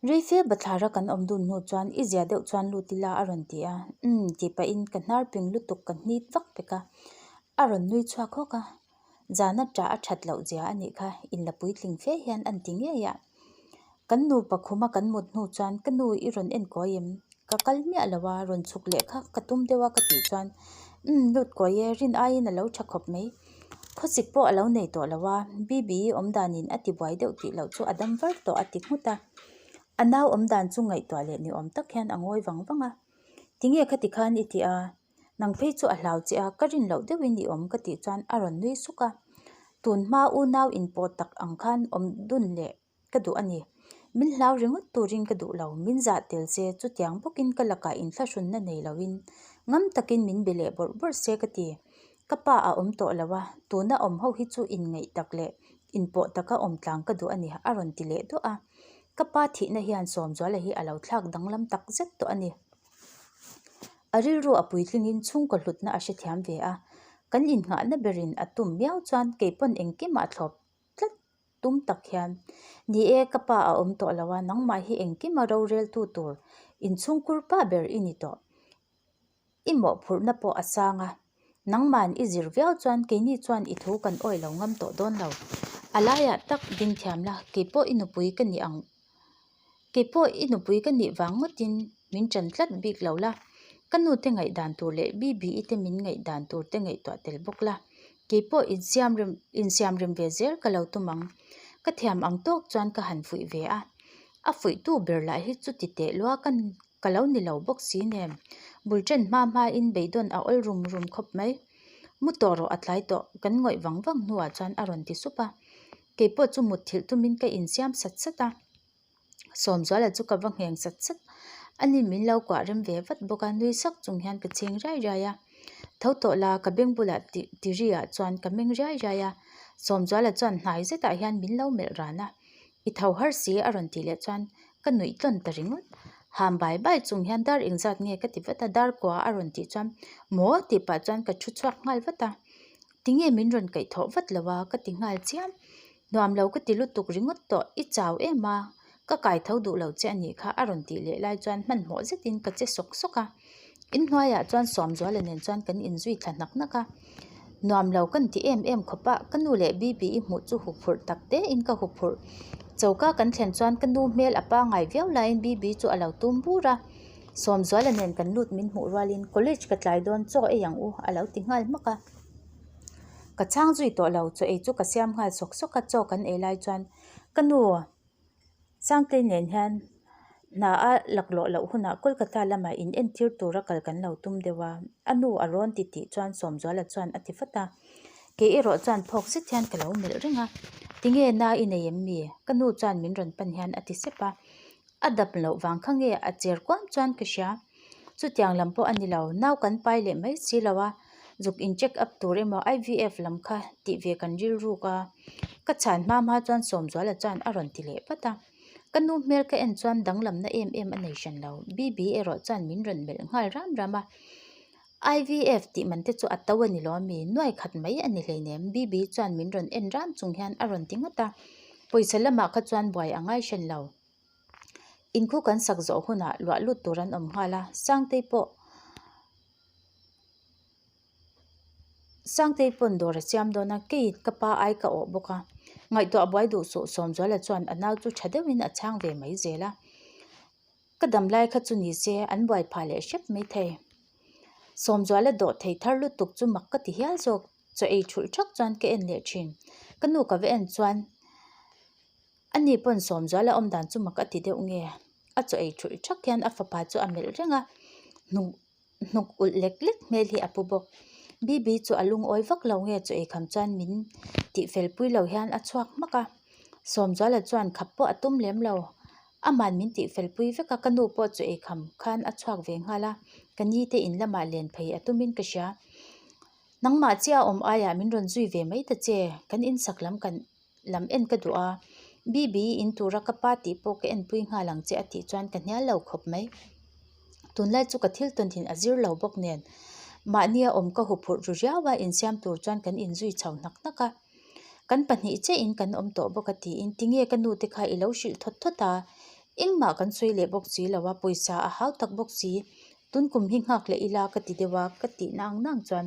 Reife bathlara kan awm dun hnu chuan i zia deuh chuan lut ila a rawn ti a, umm tih pahin ka hnar ping lutuk ka hnit vak pek a, a rawn nui chhuak hawk a, zana ṭah a ṭhat loh zia a nih kha inla puitling fe hian an ti ngei a. Kan nupa khuma kan mut hnu chuan ka nu i rawn en kawi em? Ka kal miah lo a, rawn chhuk leh kha ka tum deuh a ka tih chuan umm lut kawi e, rin aiin a lo ṭha khawp mai. Khawsik pawh a lo nei tawh lo a, Bibi awmdanin a ti buai deuh tih loh chu a dam var tawh a ti nghut a. A nau awmdan chu ngaihtuah leh ni awm tak hian a ngawi vang vang a. Tinge khati khan i ti a, nang phei chu a hlau che a, ka rin loh deuhin i awm ka tih chuan a rawn nui suk a. Tun hma unau inpawh tak ang khan awm dun leh ka duh a ni. Min hlau ringawt turin ka duh lo, min zah tel se chutiang bawkin ka lakah inthlahrunna nei loin ngam takin min be leh bawrh bawrh se ka ti. Ka pa a awm tawh lo a, tuna awm ho hi chu inngaih tak leh inpawh taka awm tlang ka duh a ni a rawn ti leh duah a. Ka pa thihna hian Sawmzuala hi a lo thlak danglam tak zet tawh a ni. A rilru a puitlingin chhungkaw hlutna a hrethiam ve a, kan innghahna berin a tum miau chuan keipawn engkimah a thlawp tlat tum tak hian, Ni e, ka pa a awm tawh lo a, nangmah hi engkima roreltu tur inchhungkur pa ber i ni tawh. I mawhphurhna pawh a sang a, nangma'n i zir viau chuan keini chuan i thu kan awih lo ngam tawh dawn lo. A laiah tak ding thiam la, keipawh i nupui ka ni ang Keipawh i nupui ka nih vang ngawtin min ṭan tlat bik lo la, ka nu te ngaihdan tur leh Bibi-i te min ngaihdan tur te ngaihtuah tel bawk la, keipawh insiam rem insiam rem ve zel ka lo tum ang. Ka thiam ang tawk chuan ka han fuih ve a, a fuihtu ber lah hi chuti teh lua ka ka lo ni lo bawk si nen, bul ṭan hma hmain beidawn a awl rum rum khawp mai. Mu tawh rawh a tlai tawh, kan ngawih vang vang hnuah chuan a rawn ti sup a. Keipawh chu mutthilh tumin ka insiam sat sat a, Sawmzuala chu ka va ngheng sat sat. Ani min lo kuah rem ve vat bawk a, nui sak chung hian ka chhing riai riai a. Tho tawh la, ka beng bulah ti tiri ah chuan ka meng riai riai a, Sawmzuala chuan hnai zetah hian min lo melh ran a. I tho har si a rawn tih leh chuan ka nuih tlawn ta ringawt. Ham bai bai chung hian dar engzat nge ka ti vat a, dar kua a rawn tih chuan maw tih pah chuan ka thu chhuak nghal vat a. Tinge min rawn kaih thawh vat lo a ka ti nghal chiam. Nuam lo ka ti lutuk ringawt tawh, i chau em a, ka kai tho duh lo che a nih kha a rawn tih leh lai chuan hmanhmawh zetin ka che sawk sawk a. Inhnuaiah chuan Sawmzuala nen chuan kan inzui thla hnak hnak a. Nuam lo kan ti em em khawp a, ka nu leh Bibi i hmuh chu huphurh tak tein ka huphurh. Choka kan thlen chuan ka nu hmel a pangai viau laiin Bibi chu a lo tum bur a. Sawmzuala nen kan lut min hmuh rualin college ka tlai dawn chaw ei ang u a lo ti nghal hmak a. Ka chhang zui tawh lo, chaw ei chu ka siam nghal sawk sawk a, chaw kan ei lai chuan ka nu Sangtei nen hian hna a laklawh loh hunah Kolkata lamah in entir tura kal kan lo tum deuh a, a nu a rawn ti tih chuan Sawmzuala chuan a ti vat a, kei erawh chuan phawk zet hian ka lo melh reng a, tinge na i nei em mi? Ka nu chuan min rawn pan hian a ti sep a, a dap loh vang kha nge a cher kuam chuan ka hria, chutiang lam pawh a ni lo, nau kan pai leh mai si lo a, zuk in check up tur emaw IVF lam kha tih ve kan rilruk a, ka chhan hma hma chuan Sawmzuala chuan a rawn ti leh vat a, ka nu hmel ka en chuan danglamna em em a nei hran lo, Bibi erawh chuan min rawn melh nghal ram ram a, IVF tih man te chu a to a ni lo ami, nuai khat mai a ni hleinem, Bibi chuan min rawn en ram chung hian a rawn ti ngawt a, pawisa lamah kha chuan buai a ngai hran lo. Inkhu kan sak zawh hunah luah lut tur an awm nghal a, Sangtei pawh Sangtei pawn dawr a siam dawn a, kei ka pa ai ka awh bawk a, ngaihtuah buai duh suh Sawmzuala chuan a nau chu tha deuhin a chhang ve mai zel a, ka dam lai kha chu ni se an buai phah leh hrep mai thei. Sawmzuala dawh thei thar lutuk chu mak ka ti hial zawk, chaw ei thulh thak chuan ka en leh thin, ka nu ka va en chuan Ani pawn Sawmzuala awm dan chu mak a ti deuh nge? A chaw ei thulh thak hian a fapa chu a melh reng a, hnuk hnuk ulh lek lek hmel hi a pu bawk. Bibi chu a lungawi vak lo nge chaw ei kham chuan min tih fel pui lo hian a chhuak hmak a. Sawmzuala chuan khap pawh a tum lem lo. Aman min tih fel pui vek a, ka nu pawh chaw ei kham khan a chhuak ve nghal a, ka ni te in lamah len phei a tumin ka hria. Nangmah chiah a awm aiah min rawn zui ve mai ta che, kan insak lam kan. lam en ka duh a, Bibi in tura ka pa tih pawh ka enpui nghal ang che a tih chuan ka hnial lo khawp mai. Tunlai chu ka thil tawn thin a zir lo bawk nen mahnia awm ka huphurh ru riau a, insiam tur chuan kan inzui chho hnak hnak a. Kan pahnih chiahin kan awm tawh bawk a tiin tinge ka nu te kha i lo hrilh thawt thawt a? Engmah kan sawi leh bawk si lo a, pawisa a hau tak bawk si. Tun kum hi nghak leh ila ka ti deuh a, ka tih nang nang chuan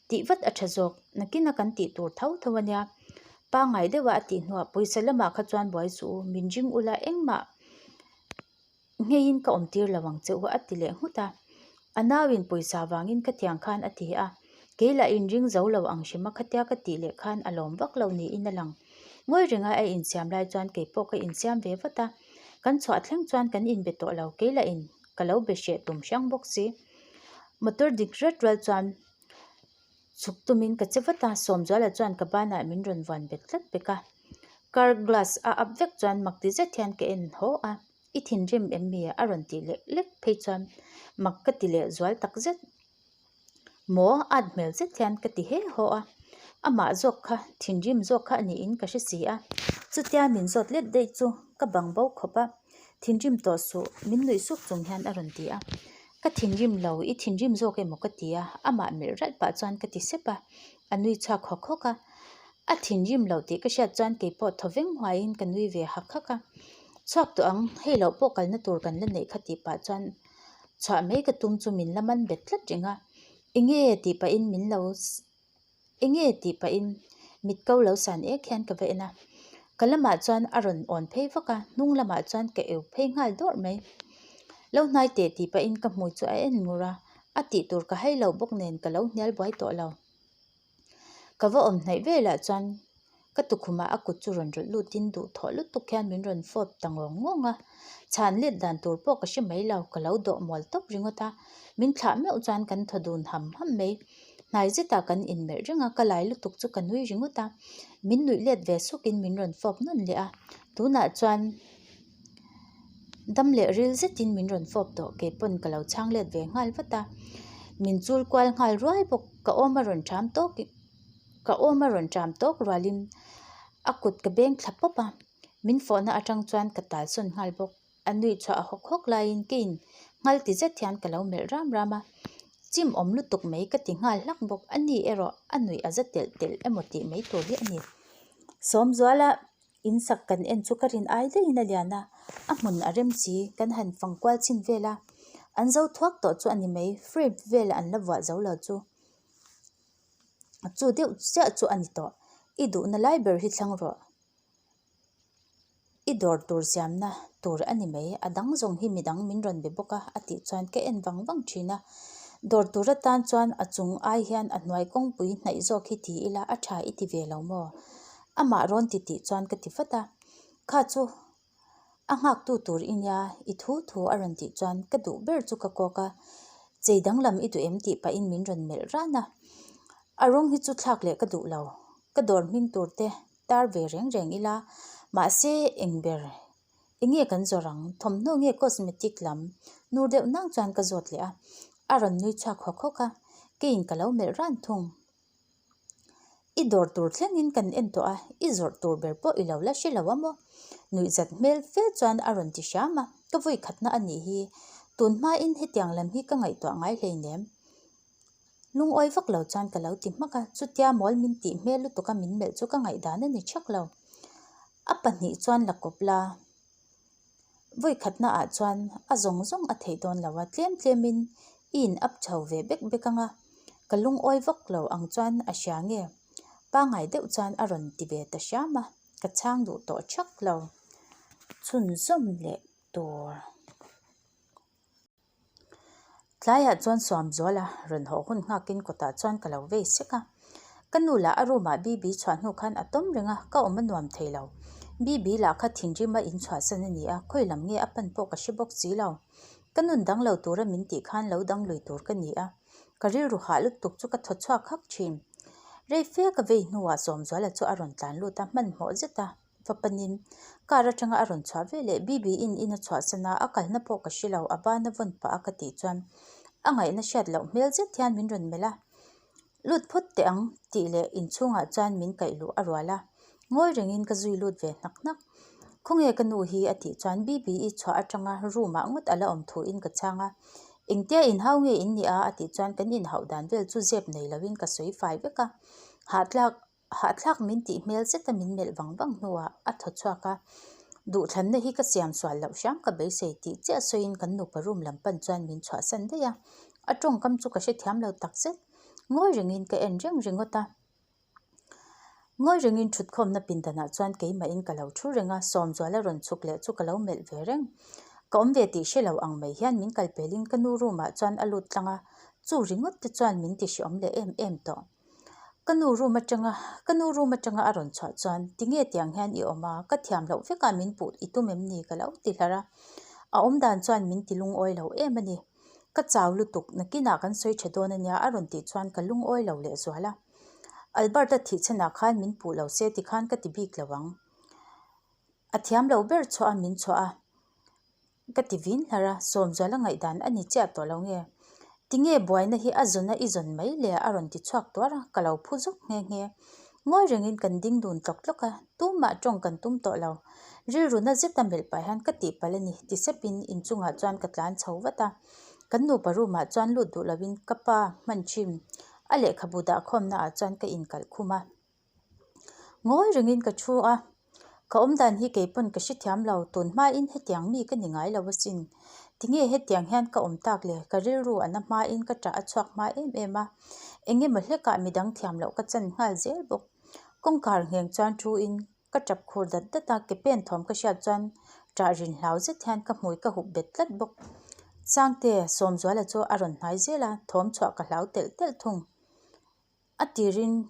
tih vat a tha zawk. Nakina kan tih tur tho tho a nia. Pangngai deuha a tih hnuah pawisa lamah kha chuan buai suh u, min ring ula engmah Ngheiin ka awm tir lo ang che u a ti leh nghut a. A nauin pawisa vangin ka tiang khan a ti a, kei lah inring zo lo ang hrima khatia ka tih leh khan a lawm vak lo niin a lang. Ngawi renga a insiam lai chuan kei pawh ka insiam ve vat a, kan chhuah thleng chuan kan inbe tawh lo, kei lah in ka lo be hreh tum hrang bawk si. Motor dik rat rual chuan chhuk tumin ka che vat a, Sawmzuala chuan ka banah min rawn vuan bet tlat pek a, car glass a up vek chuan mak ti zet hian ka en haw a. I thinrim em mi? a rawn tih leh lek phei chuan mak ka ti leh zual tak zet. Maw? At hmel zet hian ka ti he haw a, amah zawk kha thinrim zawk kha a niin ka hre si a. Chutia min zawt let daih chu ka bang bo khawp a, thinrim tawh suh min nuih suk chung hian a rawn ti a. Ka thinrim lo, i thinrim zawk emaw ka ti a, amah melh ralh pah chuan ka ti sep a, a nui chhuak hawk hawk a. A thinrim loh tih ka hriat chuan kei pawh thaw veng huaiin ka nui ve hak hak a. Chhuak tawh ang, hei loh pawh kalna tur kan la neih kha tih pah chuan chhuah mai ka tum chu min la man bet tlat reng a. Enge tih pahin min lo enge tih pahin mit ko lo san ek hian ka va en a. Ka lamah chuan a rawn awn phei vak a, hnung lamah chuan ka eu phei nghal dawrh mai. Lo hnai teh tih pahin ka hmui chu a en ngur a, a tih tur ka hai lo bawk nen ka lo hnial buai tawh lo. Ka va awm hnaih velah chuan ka tukhumah a kut chu rawn rawlh lutin duhthawh lutuk hian min rawn fawp ta ngawng ngawng a. Chhan let dan tur pawh ka hre mai lo, ka lo dawh mual tawp ringawt a. Min thlah meuh chuan kan thaw dun ham ham mai. Hnai zetah kan inmelh reng a, ka lai lutuk chu ka nui ringawt a. Min nuih let ve sukin min rawn fawp nawn leh a. Tunah chuan dam leh ril zetin min rawn fawp tawh, kei pawn ka lo chhang let ve nghal vat a. Min chul kual nghal ruai bawk. Ka awm a rawn ṭam tawk ka awm a rawn ṭam tawk rualin a kut ka beng thla pawp a, min fawhna aṭang chuan ka tal sawn nghal bawk. A nuih chhuah a hawk hawk laiin keiin nghal ti zet hian ka lo melh ram ram a, chim awm lutuk mai ka ti nghal hlak bawk. A ni erawh a nuih a za telh telh emaw tih mai tur hi a ni. Sawmzuala In sak kan en chu ka rin ai daihin a lian a, a hmun a rem chi kan han fang kual chhin vel a, an zo thuak tawh chu a ni mai, frame vel an la vuah zo lo chu chu deuh chiah chu a ni tawh, i duhna lai ber hi thlang rawh, i dawr tur siamna tur a ni mai, a dang zawng hi midang min rawn be bawk a a tih chuan ka en vang vang thin a, dawr tur atan chuan a chung ai hian a hnuai kawngpui hnaih zawk hi ti ila a tha i ti ve lo maw? Amah rawn ti tih chuan ka ti vat a, Kha chu a nghaktu tur i nia, i thu thu a rawn tih chuan ka duh ber chu ka kawk a, chei danglam i duh em tih pahin min rawn melh ran a, a rawng hi chu thlak leh ka duh lo, ka dawr hming tur te tar ve reng reng ila, mahse eng ber enge kan zawrh ang, thawmhnaw nge cosmetic lam nur deuh nang chuan ka zawt leh a, a rawn nui chhuak hawk hawk a, keiin ka lo melh ran thung. I dawr tur thlengin kan en tawh a, i zawrh tur ber pawh i lo la hre lo a maw? Nuihzat hmel fel chuan a rawn ti hram a, ka vawi khatna a nih hi, tun hmain hetiang lam hi ka ngaihtuah ngai hleinem. Lungawi vak lo chuan ka lo ti hmak a, chutia mawl min tih hmel lutuk a min melh chu ka ngaihdan a ni thak lo. A pahnih chuan la kawp la. Vawi khatna ah chuan a zawng zawng a theih dawn lo a, tlem tlemin i in up chho ve bek bek ang a, ka lungawi vak lo ang chuan a hria nge? Pangngai deuh chuan a rawn ti ve ta hram a, ka chhang duh tawh thak lo. Chhunzawm leh tur. Tlaiah chuan Suamzuala rawn haw hun nghakin kawtah chuan ka lo vei sek a. Ka nu lah a room ah Bibi chhuah hnu khan a tawm reng a, ka awm a nuam thei lo. Bibi lah kha thinrim a inchhuahsan a ni a, khawi lam nge a pan pawh ka hre bawk si lo. Ka nun dang lo tura min tih khan lo dang lui tur ka ni a, ka rilru hah lutuk chu ka thaw chhuak hak thin. Rei fe ka vei hnuah Sawmzuala chu a rawn tlan lut a, hmanhmawh zet a. Va panin car atanga a rawn chhuah veleh Bibi in in a chhuahsan a, a kalna pawh ka hre lo, a bana vawn pah a ka tih chuan a ngaihna hriat loh hmel zet hian min rawn melh a, Lut phawt teh ang tih leh inchhungah chuan min kaih luh a rual a, ngawi rengin ka zui lut ve hnak hnak. Khawnge ka nu hi a tih chuan Bibi i chhuah atanga room ah ngawt a la awm thuin ka chhang a, Engtia inhau nge in nih a? a tih chuan kan inhauh dan vel chu zep nei loin ka sawi fai vek a, hahthlak Hahthlak min tih hmel zeta min melh vang vang hnuah a thaw chhuak a. Duhthlanna hi ka siam sual loh hram ka beisei tih chiah sawiin kan nupa room lam pan chuan min chhuahsan daih a. A tawngkam chu ka hrethiam lo takzet. Ngawi rengin ka en reng ringawt a. Ngawi rengin thutkhawmna pindanah chuan keimahin ka lo thu reng a, Sawmzuala rawn chhuk leh chu ka lo melh ve reng. Ka awm ve tih hre lo ang mai hian min kal pelin ka nu room ah chuan a lut tlang a, chu ringawt te chuan min ti hreawm leh em em tawh. Ka nu room atanga ka nu room atanga a rawn chhuah chuan tinge tiang hian i awm a, ka thiam loh vekah min puh i tum em ni ka lo ti hlar a, a awm dan chuan min ti lungawi lo em a ni. Ka chau lutuk, nakinah kan sawi tha dawn ania a rawn tih chuan ka lungawi lo lehzual a. Albert-a thihchhanah khan min puh lo se tikhan ka ti bik lo ang. A thiam lo ber chhuah a min chhuah a, ka ti vin hlar a, Sawmzuala ngaihdan a ni chiah tawh lo nge? Tinge buaina hi a zawn a i zawn mai le a rawn ti chhuak tuar a, ka lo phu zawk nghe nghe. Ngawi rengin kan ding dun tlawk tlawk a, tumah tawng kan tum tawh lo. Rilru na zeta melh pah hian ka tihpalh a ni ti sepin inchungah chuan ka tlan chho vat a. Kan nupa room ah chuan lut duh lovin ka pa hman thin a lehkhabu dahkhawmna ah chuan ka inkalh khum a. Ngawi rengin ka thu a, ka awmdan hi keipawn ka hrethiam lo, tun hmain hetiang mi ka ni ngai lo asin. Tinge hetiang hian ka awm tak le, ka rilru a na hmain ka ṭah a chhuak hma em em a, eng emaw hlekah midang thiam loh ka chan nghal zel bawk. Kawngkhar ngheng chuan thuin ka ṭap khur dat dat a, ke pen thawm ka hriat chuan ṭah rin hlau zet hian ka hmui ka hup bet tlat bawk. Sangte, Sawmzuala chu a rawn hnai zel a, thawm chhuah ka hlau telh telh thung. A tirin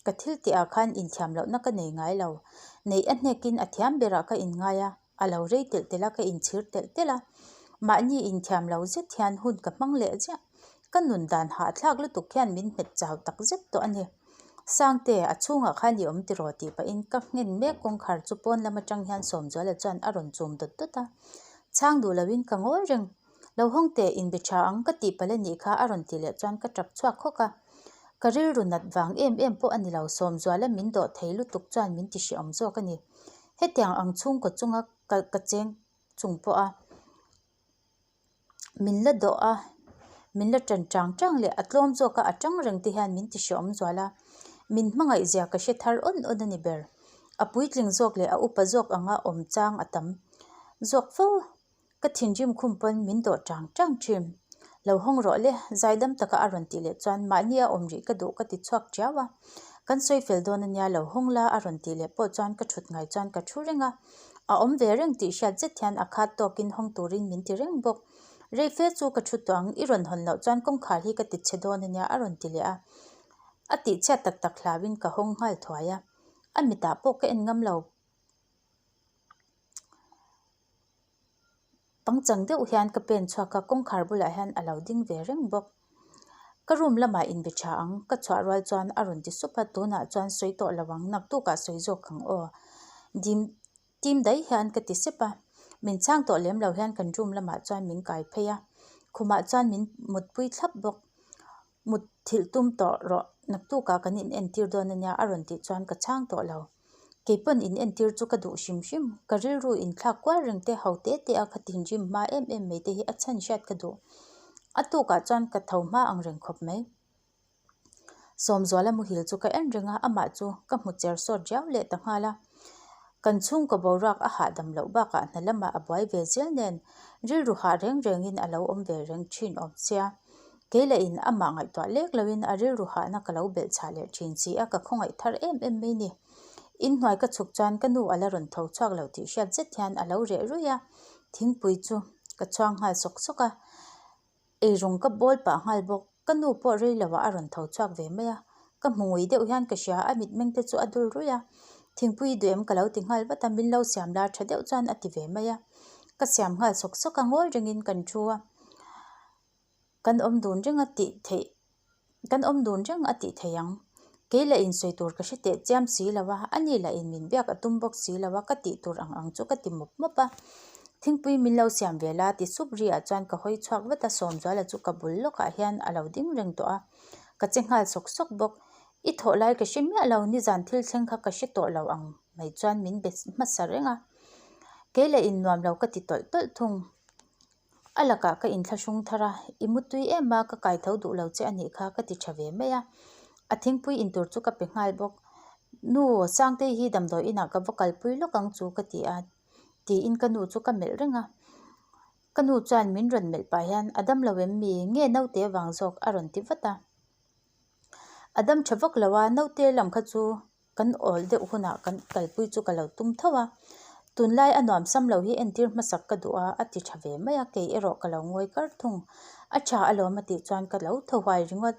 ka thil tih ah khan inthiam lohna ka nei ngai lo. Neih a hnekin a thiam berah ka inngai a, a lo rei telh telh a, ka inchhir telh telh a. Mahni inthiam lo zet hian hun ka hmang leh ziah. Ka nun dan hahthlak lutuk hian min hmet chau tak zet tawh a ni. Sangte, a chhungah khan i awm tiraw tih pahin ka nghen mek kawngkhar chu pawn lam atang hian Sawmzuala chuan a rawn chum dawt dawt a. Chhang duh loin ka ngawi reng. Lo hawng teh inbe tha ang ka tih palh a nih kha a rawn tih leh chuan ka tap chhuak khawk a. Ka rilru nat vang em em pawh a ni lo, Sawmzuala min dawh thei lutuk chuan min ti hrehawm zawk a ni. Hetiang ang chhungkaw chunga ka ka cheng chung pawh a min la dawh a, min la tan chang chang leh a tlawm zawk a a tang reng te hian min ti hrehawm zual a. Min hmangaih zia ka hre thar awn awn a ni ber. A puitling zawk leh a upa zawk anga awm chang a tam zawk fo. Ka thinrim khum pawn min dawh chang chang thin. Lo hawng rawh le, zaidam taka a rawn tih leh chuan mahni a awm rih ka duh ka ti chhuak tiau a. Kan sawi fel dawn ania lo hawng la a rawn tih leh pawh chuan ka thut ngai chuan ka thu reng a. A awm ve reng tih hriat zet hian a khat tawkin hawng turin min ti reng bawk. Rei fe chu ka thu tawh ang, i rawn hawn loh chuan kawngkhar hi ka ti chhe dawn ania a rawn ti leh a. A tih chhiat tak tak hlauhin ka hawng nghal thuai a. A mitah pawh ka en ngam lo. Pangchang deuh hian ka pen chhuak a, kawngkhar bulah hian a lo ding ve reng bawk. Ka room lamah inbe tha ang, ka chhuah rual chuan a rawn ti sup a, tunah chuan sawi tawh lo ang, naktukah sawi zawk ang aw. Dim tim daih hian ka ti sep a, min chhang tawh lem lo hian kan room lamah chuan min kai phei a, khumah chuan min mutpui thlap bawk. Mut thilh tum tawh rawh, naktukah kan in entir dawn ania a rawn tih chuan ka chhang tawh lo. Keipawn in entir chu ka duh hrim hrim, ka rilru in thlak kual reng te ho te te a ka thinrim hma em em mai te hi a chhan hriat ka duh. A tukah chuan ka tho hma ang reng khawp mai. Sawmzuala muhil chu ka en reng a, amah chu ka hmu cher sawt riau leh ta nghal a. Kan chhungkaw boruak a hahdam loh bakah hna lamah a buai ve zel nen rilru hah reng rengin a lo awm ve reng thin awm sia. Kei lah in amah ngaihtuah lek loin a rilru hahna ka lo belh chhah leh thin si a, ka khawngaih thar em em mai ni. Inhnuai ka chhuk chuan ka nu a la rawn tho chhuak lo tih hriat zet hian a lo reh ruih a, thingpui chu ka chhuang nghal sawk sawk a, eirawng ka bawl pah nghal bawk. Ka nu pawh rei lo ah a rawn tho chhuak ve mai a, ka hmu ngui deuh hian ka hria, a mitmeng te chu a dul ruih a, thingpui duh em ka lo ti nghal vat a, min lo siam lar tha deuh chuan a ti ve mai a, ka siam nghal sawk sawk a, ngawi rengin kan thu a. Kan awm dun reng a tih theih kan awm dun reng a tih theih ang. Kei lah in sawi tur ka hre teh chiam si lo a, ani lah in min biak a tum bawk si lo a, ka tih tur ang ang chu ka ti mawp mawp a. Thingpui min lo siam ve la ti sup ri ah chuan ka hawi chhuak vat a, Sawmzuala chu ka bul lawkah hian a lo ding reng tawh a, ka che nghal sawk sawk bawk. I thawh lai ka hre miah lo, nizan thil thleng kha ka hre tawh lo ang mai chuan min be hmasa reng a. Kei lah in nuam lo ka ti tawlh tawlh thung. A lakah ka inthlahrung thar a, i mutui em a, ka kai tho duh lo che a nih kha ka ti tha ve mai a. A thingpui in tur chu ka pe nghal bawk. Nu, Sangtei hi damdawi inah ka va kalpui lawk ang chu ka ti a. Tiin ka nu chu ka melh reng a. Ka nu chuan min rawn melh pah hian a dam lo em mi? Nge naute vang zawk a rawn ti vat a. A dam tha vak lo a, naute lam kha chu kan awl deuh hunah kan kalpui chu ka lo tum tho a. Tunlai a nuam sam lo hi entir hmasak ka duh a, a ti tha ve mai a, kei erawh ka lo ngawi kar thung. A tha alawm a tih chuan ka lo thaw huai ringawt.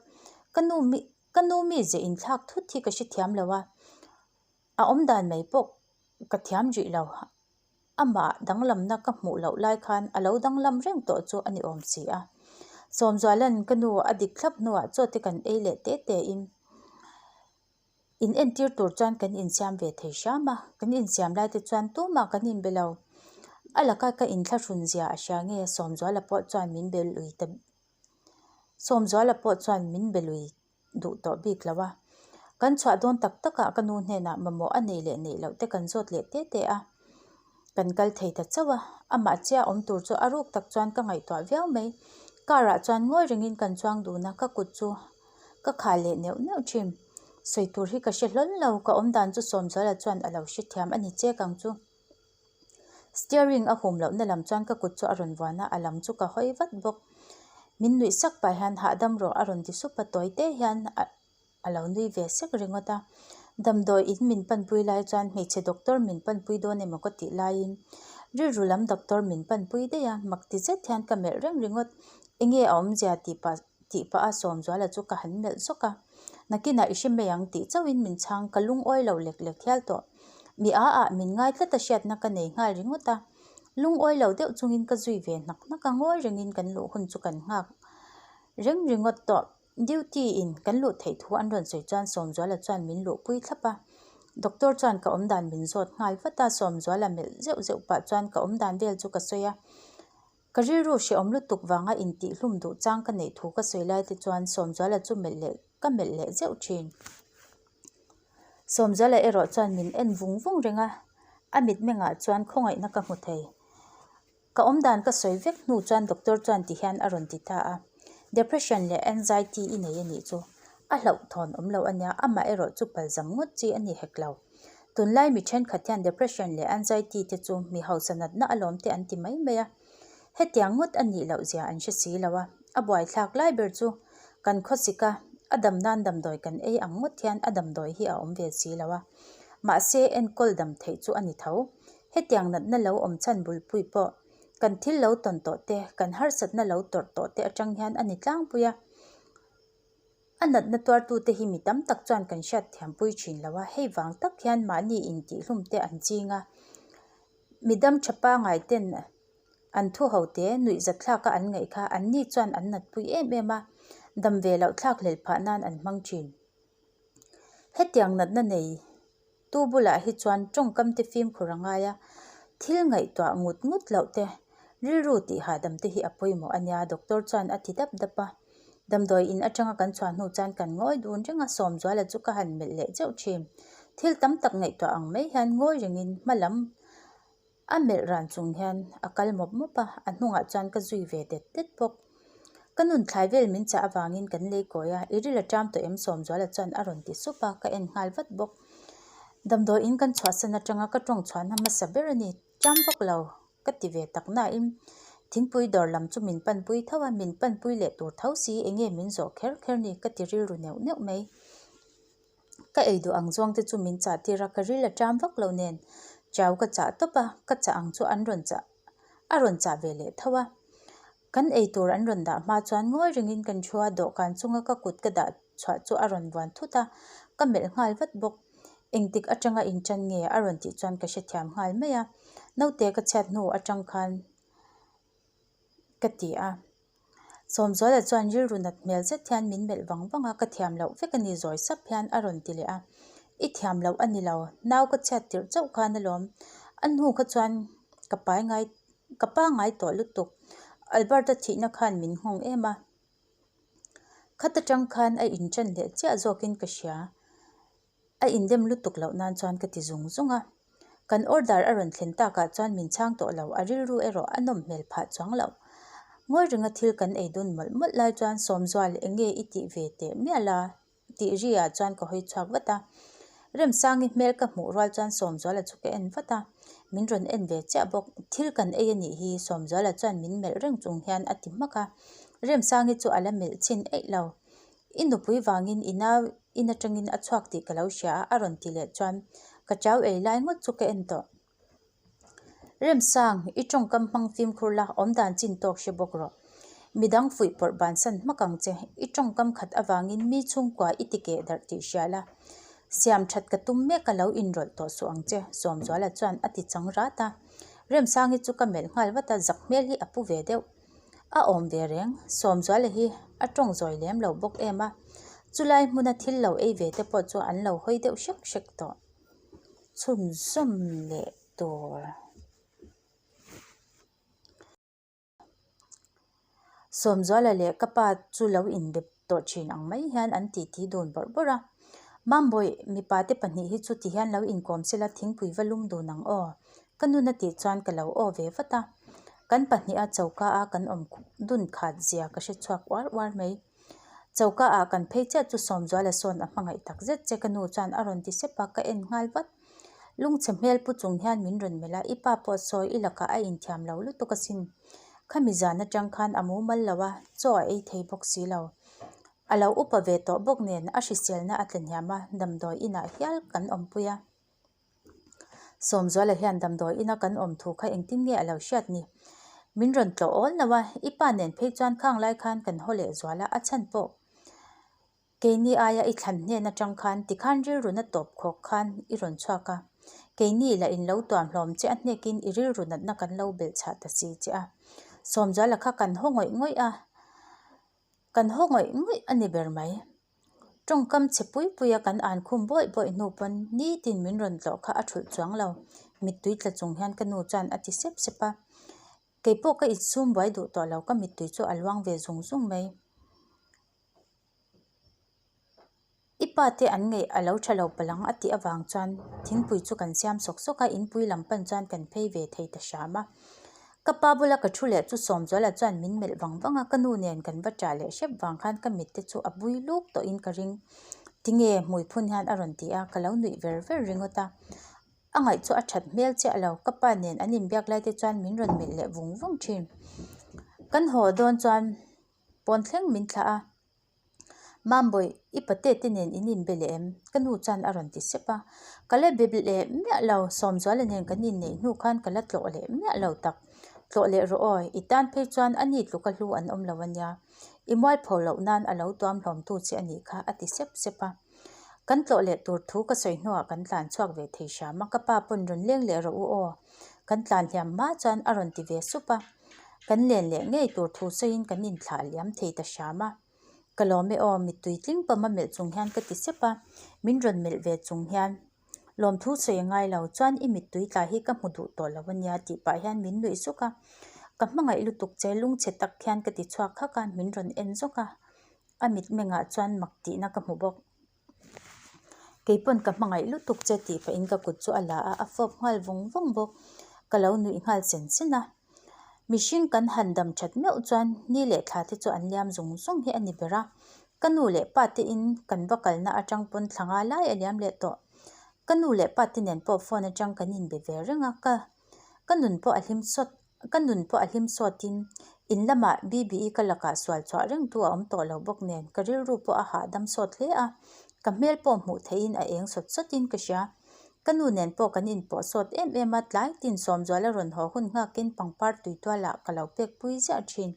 Ka nu mi ka nu mi zeh inthlak thut hi ka hrethiam lo a, a awmdan mai pawh ka thiam rih lo. Amah danglamna ka hmuh loh lai khan a lo danglam reng tawh chu a ni awm si a. Sawmzuala'n ka nu a dik thlap hnuah chaw te kan ei leh te te in in entir tur chuan kan insiam ve thei hram a, kan insiam lai te chuan tumah kan inbe lo. A laka ka inthlahrun zia a hria nge Sawmzuala pawh chuan min be lui ta Sawmzuala pawh chuan min be lui duh tawh bik lo a. Kan chhuah dawn tak takah ka nu hnenah mamawh a nei leh neih loh te kan zawt leh te te a. Kan kal thei ta chauh a, amah chiah awm tur chu a ruk tak chuan ka ngaihtuah viau mai. Car ah chuan ngawi rengin kan chuang dun a, ka kut chu ka khah leh neuh neuh thin. Sawi tur hi ka hre hlawl lo, ka awm dan chu Sawmzuala chuan a lo hrethiam a ni chek ang chu. Steering a hum lohna lam chuan ka kut chu a rawn vuan a, a lam chu ka hawi vat bawk. Min nuih sak pah hian hahdam rawh a rawn ti sup a, tawi te hian a a lo nui ve sek ringawt a. Damdawi in min panpui lai chuan hmeichhe doctor min panpui dawn emaw ka tih laiin rilru lam doctor min panpui daih a, mak ti zet hian ka melh reng ringawt. Enge a awmzia tih pah tih pah a Sawmzuala chu ka han melh zawk a. Nakinah i hre mai ang tih chauhin min chhang, ka lungawi lo lek lek hial tawh. Mi a ah min ngai tlat a hriatna ka nei nghal ringawt a. Lungawi lo deuh chungin ka zui ve hnak hnak a, ngawi rengin kan luh hun chu kan nghak reng ringawt tawh. Duty in kan luh theih thu an rawn sawi chuan Sawmzuala chuan min luhpui thlap a. Doctor chuan ka awmdan min zawt nghal vat a, Sawmzuala melh zeuh zeuh pah chuan ka awmdan vel chu ka sawi a. Ka rilru hrehawm lutuk vanga intihhlum duh chang ka neih thu ka sawi lai te chuan Sawmzuala chu melh leh ka melh leh zeuh thin. Sawmzuala erawh chuan min en vung vung reng a, a mitmengah chuan khawngaihna ka hmu thei. Ka awmdan ka sawi vek hnu chuan doctor chuan ti hian a rawn ti ta a, Depression leh anxiety i nei a nih chu a hlauhthawn awm lo a nia, amah erawh chu palzam ngawt chi a ni hek lo. Tunlai mi thenkhat hian depression leh anxiety te chu mi hausa natna alawm te an ti mai mai a, hetiang ngawt a nih loh zia an hre si lo a, a buaithlak lai ber chu kan khawsik a, a dam nan damdawi kan ei ang ngawt hian a damdawi hi a awm ve si lo a, mahse enkawl dam theih chu a ni tho. Hetiang natna lo awm chhan bulpui pawh kan thil lo tawn tawh te, kan harsatna lo tawrh tawh te atang hian a ni tlangpui a. A natna tuartute hi mi tam tak chuan kan hriat thiampui thin lo a, hei vang tak hian mahni intihhlum te an ching a. Mi dam tha pangai ten an thu ho te nuih zatthlak a an ngaih kha an ni chuan an natpui em em a, dam ve loh thlak hlel phah nan an hmang thin. Hetiang natna nei Tu bulah hi chuan tawngkam te fimkhur a ngai a, thil ngaihtuah ngut ngut loh te, rilru tih hahdam te hi a pawimawh a nia doctor chuan a ti dap dap a. Damdawi in atanga kan chhuah hnu chuan kan ngawi dun reng a, Sawmzuala chu ka han melh leh zeuh thin. Thil tam tak ngaihtuah ang mai hian ngawi rengin hma lam A melh ran chung hian a kal mawp mawp a, a hnungah chuan ka zui ve det det bawk. Ka nun thlai vel min chah avangin kan lei kawi a, i ril a ṭam tawh em Sawmzuala chuan a rawn ti sup a, ka en nghal vat bawk. Damdawiin kan chhuahsan aṭanga ka ṭawng chhuahna hmasa ber a ni, ṭam vak lo ka ti ve tak nain thingpui dawr lam chu min panpui tho a, min panpui leh tur tho si eng nge min zawh kher kher ni ka ti rilru neuh neuh mai. Ka ei duh ang zawng te chu min chah tir a, ka ril a ṭam vak lo nen chau ka chah tawp a, ka chah ang chu an rawn chah a rawn chah ve leh tho a. Kan ei tur an rawn dah hma chuan ngawi rengin kan thu a, dawhkan chunga ka kut ka dah chhuah chu a rawn vuan thut a, ka melh nghal vat bawk. Engtik atanga inṭan nge a rawn tih chuan ka hrethiam nghal mai a, naute ka chhiat hnu atang khan ka ti a. Sawmzuala chuan rilru nat hmel zet hian min melh vang vang a, ka thiam loh vek a ni zawi sap hian a rawn ti leh a. I thiam loh a ni lo, nau ka chhiat tirh chauh khan alawm. A hnu kha chuan ka pai ngai ka pangai tawh lutuk. Albert-a thihna khan min nghawng em a. Khat atang khan a inṭan leh chiah zawkin ka hria. A indem lutuk loh nan chuan ka ti zung zung a. Kan order a rawn thlen takah chuan min chhang tawh lo, a rilru erawh a nawm hmel phah chuang loh. Ngawi ringa thil kan ei dun mawlh mawlh lai chuan Sawmzual eng nge i tih ve teh mial a? tih ri ah chuan ka hawi chhuak vat a. Remsangi hmel ka hmuh rual chuan Sawmzuala chu ka en vat a, min rawn en ve chiah bawk. Thil kan ei a nih hi Sawmzuala chuan min melh reng chung hian a ti hmak a. Remsangi chu a la melh chhin eih lo. I nupui vangin i nau in atangin a chhuak tih ka lo hria a a rawn ti leh chuan ka chau ei lai ngawt chu ka en tawh. Remsang, i tawngkam hmang fimkhur la, awmdan chin tawk hre bawk rawh. Midang fuih pawrh bansan hmak ang che, i tawngkam khat avangin mi chhungkua i ti keh darh tih hria la. Siam that ka tum mek a lo inrawlh tawh suh ang che, Sawmzuala chuan a ti chang rat a. Remsangi chu ka melh nghal vat a, zak hmel hi a pu ve deuh. A awm ve reng, Sawmzuala hi a tawng zawi lem lo bawk em a, chulai hmuna thil lo ei ve te pawh chu an lo hawi deuh hrek hrek tawh. Chhunzawm leh tur. Sawmzuala leh ka pa chu lo inbe tawh thin ang mai hian an titi dun bawrh bawrh a. Mambawi, mipa te pahnih hi chu tihian lo inkawm sela thingpui va lum dun ang aw. Ka nun a tih chuan ka lo aw ve vat a. Kan pahniha choka a kan awm dun khat zia ka hre chhuak uar uar mai. Choka ah kan phei chiah chu Sawmzuala sawn a hmangaih tak zet che ka nu chuan a rawn ti sep a, ka en nghal vat. Lungchhe hmel pu chung hian min rawn melh a, i pa pawh sawi i lakah a inthiam lo lutuk asin. Khami zan atang khan a mumal lo a, chaw a ei thei bawk si lo. A lo upa ve tawh bawk nen a hriselna a tla hniam a, damdawi inah hial kan awmpui a. Sawmzuala hian damdawi ina kan awm thu kha engtin nge a lo hriat ni? Min rawn tlawh awl lo a, i pa nen phei chuan khang lai khan kan haw leh zual a, a chhan pawh keini aia i thlan hnen atang khan tikhan rilru na tawp khawk khan i rawn chhuak a, keini lah in lo tuam hlawm che a hnekin i rilru natna kan lo belh chhah ta si che a. Sawmzuala kha kan haw ngawih ngawih a, kan haw ngawih ngawih a ni ber mai. Tawngkam chhe pui pui a kan an khum bawih bawih hnu pawn nitin min rawn tlawh kha a thulh chuang lo. Mittui tla chung hian ka nu chuan a ti sep sep a. Keipawh ka insum buai duh tawh lo ka mittui chu a luang ve zung zung mai. I pa te an ngeih a lo tha lo palang a tih avang chuan thingpui chu kan siam sawk sawk a, inpui lam pan chuan kan phei ve thei ta hram a. Ka pa bula ka thu leh chu Sawmzuala chuan min melh vang vang a, ka nu nen kan va ṭah leh hrep vang khan ka mitte chu a bui luk tawhin ka ring. Tinge hmui phun hian a rawn ti a, ka lo nuih ver ver ringawt a. A ngaih chu a ṭhat hmel chiah lo, ka pa nen an inbiak lai te chuan min rawn melh leh vung vung ṭhin. Kan haw dawn chuan pawn thleng min thlah a. Mambawi, i pate te nen in inbe leh em? Ka nu chuan a rawn ti sep a. Ka la be leh miah lo, Sawmzuala nen kan inneih hnu khan ka la tlawh leh miah lo tak. Tlawh leh rawh aw, i tan phei chuan a ni tluka hlu an awm lo a nia. I mualpho loh nan a lo tuam hlawmtu che a nih kha, a ti sep sep a. Kan tlawh leh tur thu ka sawi hnuah kan tlan chhuak ve thei hram a, ka pa pawn rawn leng leh rawh u aw. Kan tlan hliam hma chuan a rawn ti ve sup a. Kan len leh ngei tur thu sawiin kan inthlah liam thei ta hram a. Ka lawm e aw, mittui tling pawm a melh chung hian ka ti sep a, min rawn melh ve chung hian lawmthu sawi a ngai lo, chuan i mittui tla hi ka hmu duh tawh lo a nia tih pah hian min nuih zuk a. Ka hmangaih lutuk che lungchhe tak hian ka ti chhuak hak a, min rawn en zawk a, a mitmengah chuan mak tihna ka hmu bawk. Keipawn ka hmangaih lutuk che tih pahin ka kut chu a la a, a fawp nghal vawng vawng bawk. Ka lo nuih nghal sen sen a. Mihring kan han dam that meuh chuan ni leh thla te chu an liam zung zung hi a ni ber a. Ka nu leh pa te in kan va kalna atang pawn thla nga lai a liam leh tawh. Ka nu leh pa te nen pawh phone atang kan inbe ve reng a, ka ka nun pawh a hlim sawt. Ka nun pawh a hlim sawtin in lamah BBE ka lakah sual chhuah reng tu a awm tawh lo bawk nen ka rilru pawh a hahdam sawt hle a, ka hmel pawh hmuh theihin a eng sawt sawtin ka hria. Ka nu nen pawh kan inpawh sawt em em a, tlai tin Sawmzuala rawn haw hun nghakin pangpar tuitualah ka lo pek pui ziah thin.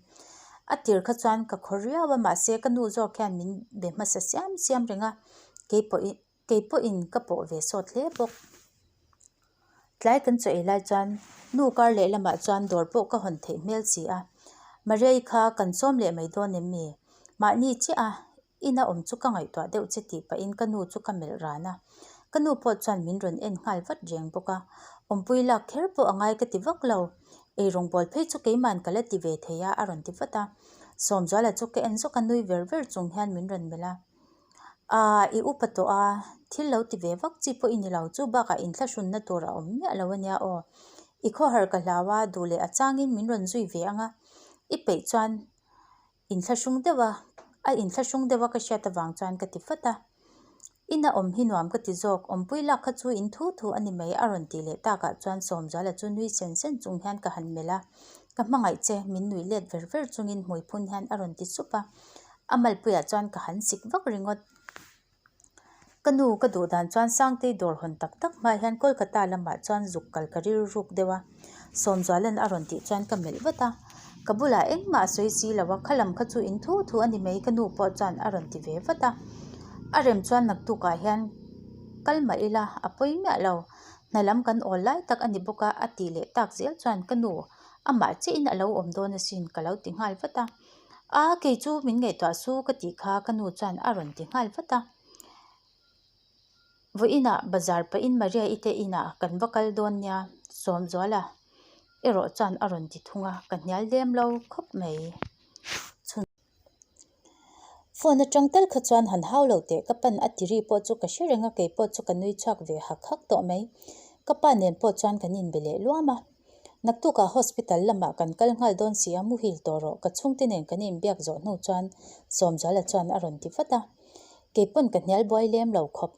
A tir kha chuan ka khaw riau a mahse ka nu zawk hian min be hmasa siam siam reng a, keipawhin Kei pawhin ka pawh ve sawt hle bawk. Tlai kan chaw ei lai chuan nu kar leh lamah chuan dawr pawh ka hawn theih hmel si a. Mariai kha kan sawm leh mai dawn em mi? Mahni chiah a, ina awm chu ka ngaihtuah deuh che tih pahin ka nu chu ka melh ran a. Ka nu pawh chuan min rawn en nghal vat reng bawk a. Awmpui lak kher pawh a ngai ka ti vak lo. Eirawng bawl phei chu keiman ka la ti ve thei a, a rawn ti vat a. Sawmzuala chu ka en zawk a, nui ver ver chung hian min rawn melh a. Aaa i upa tawh a, thil lo ti ve vak chi pawh i ni lo, chu bakah inthlahrunna tur a awm miah lo a nia aw. I khawhar ka hlau a, duh leh a changin min rawn zui ve ang a, i peih chuan inthlahrung deuh a, a inthlahrung deuh a ka hriat avang chuan ka ti fat a. Ina awm hi nuam ka ti zawk, awmpui lak kha chu in thu thu a ni mai a rawn tih leh takah chuan Sawmzuala chu nui sen sen chung hian ka han melh a, Ka hmangaih che, min nuih let ver ver chungin hmui phun hian a rawn ti sup a, a malpuiah chuan ka han sik vak ringawt. Ka nu ka duh dan chuan Sangtei dawr hawn tak tak hma hian Kolkata lamah chuan zuk kal ka rilruk deuh a, Sawmzuala'n a rawn tih chuan ka melh vat a, ka bulah engmah a sawi si lo a, kha lam kha chu in thu thu a ni mai ka nu pawh chuan a rawn ti ve vat a, a rem chuan naktukah hian kal mah ila a pawi miah lo, hna lam kan awl lai tak a ni bawk a a tih leh tak zel chuan ka nu amah chiahin a lo awm dawn asin ka lo ti nghal vat a. A, kei chu min ngaihtuah su ka tih kha ka nu chuan a rawn ti nghal vat a. Vawiinah bazar pahin Maria-i te inah kan va kal dawn nia Sawmzuala erawh chuan a rawn ti thung a, ka hnial lem lo khawp mai. Chhun Phone atang tal kha chuan han hau lo teh ka pan a ti ri pawh chu ka hre reng a, kei pawh chu ka nui chhuak ve hak hak tawh mai. Ka pa nen pawh chuan kan inbe leh luam a. Naktukah hospital lamah kan kal nghal dawn si a, muhil tawh rawh, ka chhungte nen kan inbiak zawh hnu chuan Sawmzuala chuan a rawn ti vat a. Keipawn ka hnial buai lem lo khawp,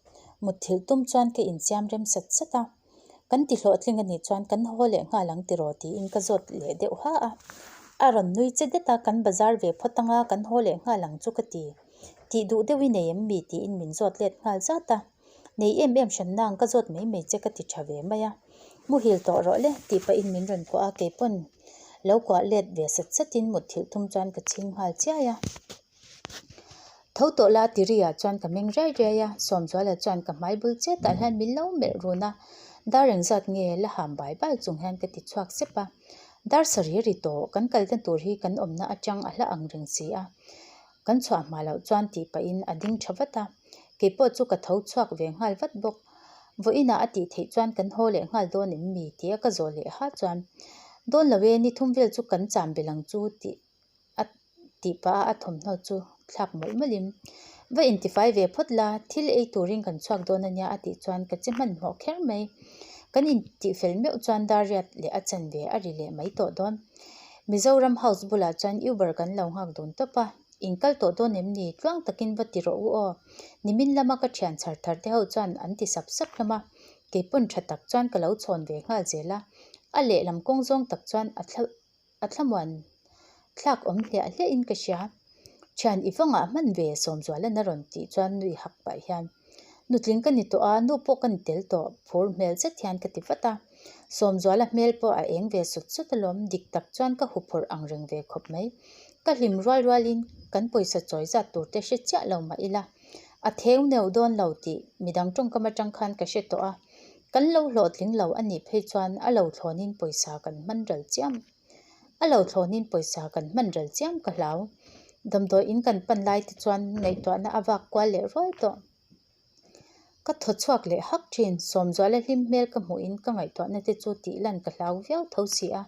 mutthilh tum chuan ka insiam rem sat sat a. Kan ti hlawhtling a nih chuan kan haw leh nghal ang tiraw tiin ka zawt leh deuh ha a. A rawn nui che det a, kan bazar ve phawt anga kan haw leh nghal ang chu ka ti. Tih duh deuh i nei em mi tiin min zawt let nghal zat a. Nei em em hran nang ka zawt mai mai che ka ti tha ve mai a. Muhil tawh rawh le tih pahin min rawn kuah a, keipawn lo kuah let ve sat satin mutthilh thum chuan ka chhing nghal chiai a. Tho tawh la ti ri ah chuan ka meng riai riai a, Sawmzuala chuan ka hmai bul chet ah hian min lo melh run a, dar engzat nge la ham bai bai chung hian ka ti chhuak sep a. Dar sarih ri tawh, kan kalna tur hi kan awmna atang a hla ang reng si a. Kan chhuah hma loh chuan tih pahin a ding tha vat a, keipawh chu ka tho chhuak ve nghal vat bawk. Vawiinah a tih theih chuan kan haw leh nghal dawn em mi? tia ka zawh leh ha chuan, Dawn lo e, ni thum vel chu kan cham belh ang chu tih a tih pah a a thawmhnaw chu thlak mawlh mawlhin, Va intifai ve phawt la, thil ei turin kan chhuak dawn ania a tih chuan ka che hmanhmawh kher mai. Kan intihfel meuh chuan dar riat leh a chanve a ri leh mai tawh dawn. Mizoram House bulah chuan Uber kan lo nghak dun tawp a, in kal tawh dawn em ni? Tluang takin va ti rawh u aw. Nimin lama ka thian chhar thar te ho chuan an ti sap sap hlawm a, keipawn tha tak chuan ka lo chhawn ve nghal zel a, a lehlam kawng zawng tak chuan a thla a thlamuan thlak awm hliah hliah in ka hria. Thian i vangah hman ve Sawmzualan a rawn tih chuan nui hak pah hian, Nutling ka ni tawh a, nu pawh ka ni tel tawh, phur hmel zet hian ka ti vat a. Sawmzuala hmel pawh a eng ve sut sut alawm, dik tak chuan ka huphurh ang reng ve khawp mai. Ka hlim rual rualin kan pawisa chawi zat tur te hre chiah lo mah ila, a theu neu dawn lo tih midang tawngkam atang khan ka hre tawh a. Kan lo hlawhtling lo a nih phei chuan a lo thlawnin pawisa kan hman ral chiam. A lo thlawnin pawisa kan hman ral chiam ka hlau. Damdawi in kan pan lai te chuan ngaihtuahna a vak kual leh ruai tawh. Ka thaw chhuak leh hak thin. Sawmzuala hlim hmel ka hmuhin ka ngaihtuahna te chu tih lan ka hlau viau tho si a.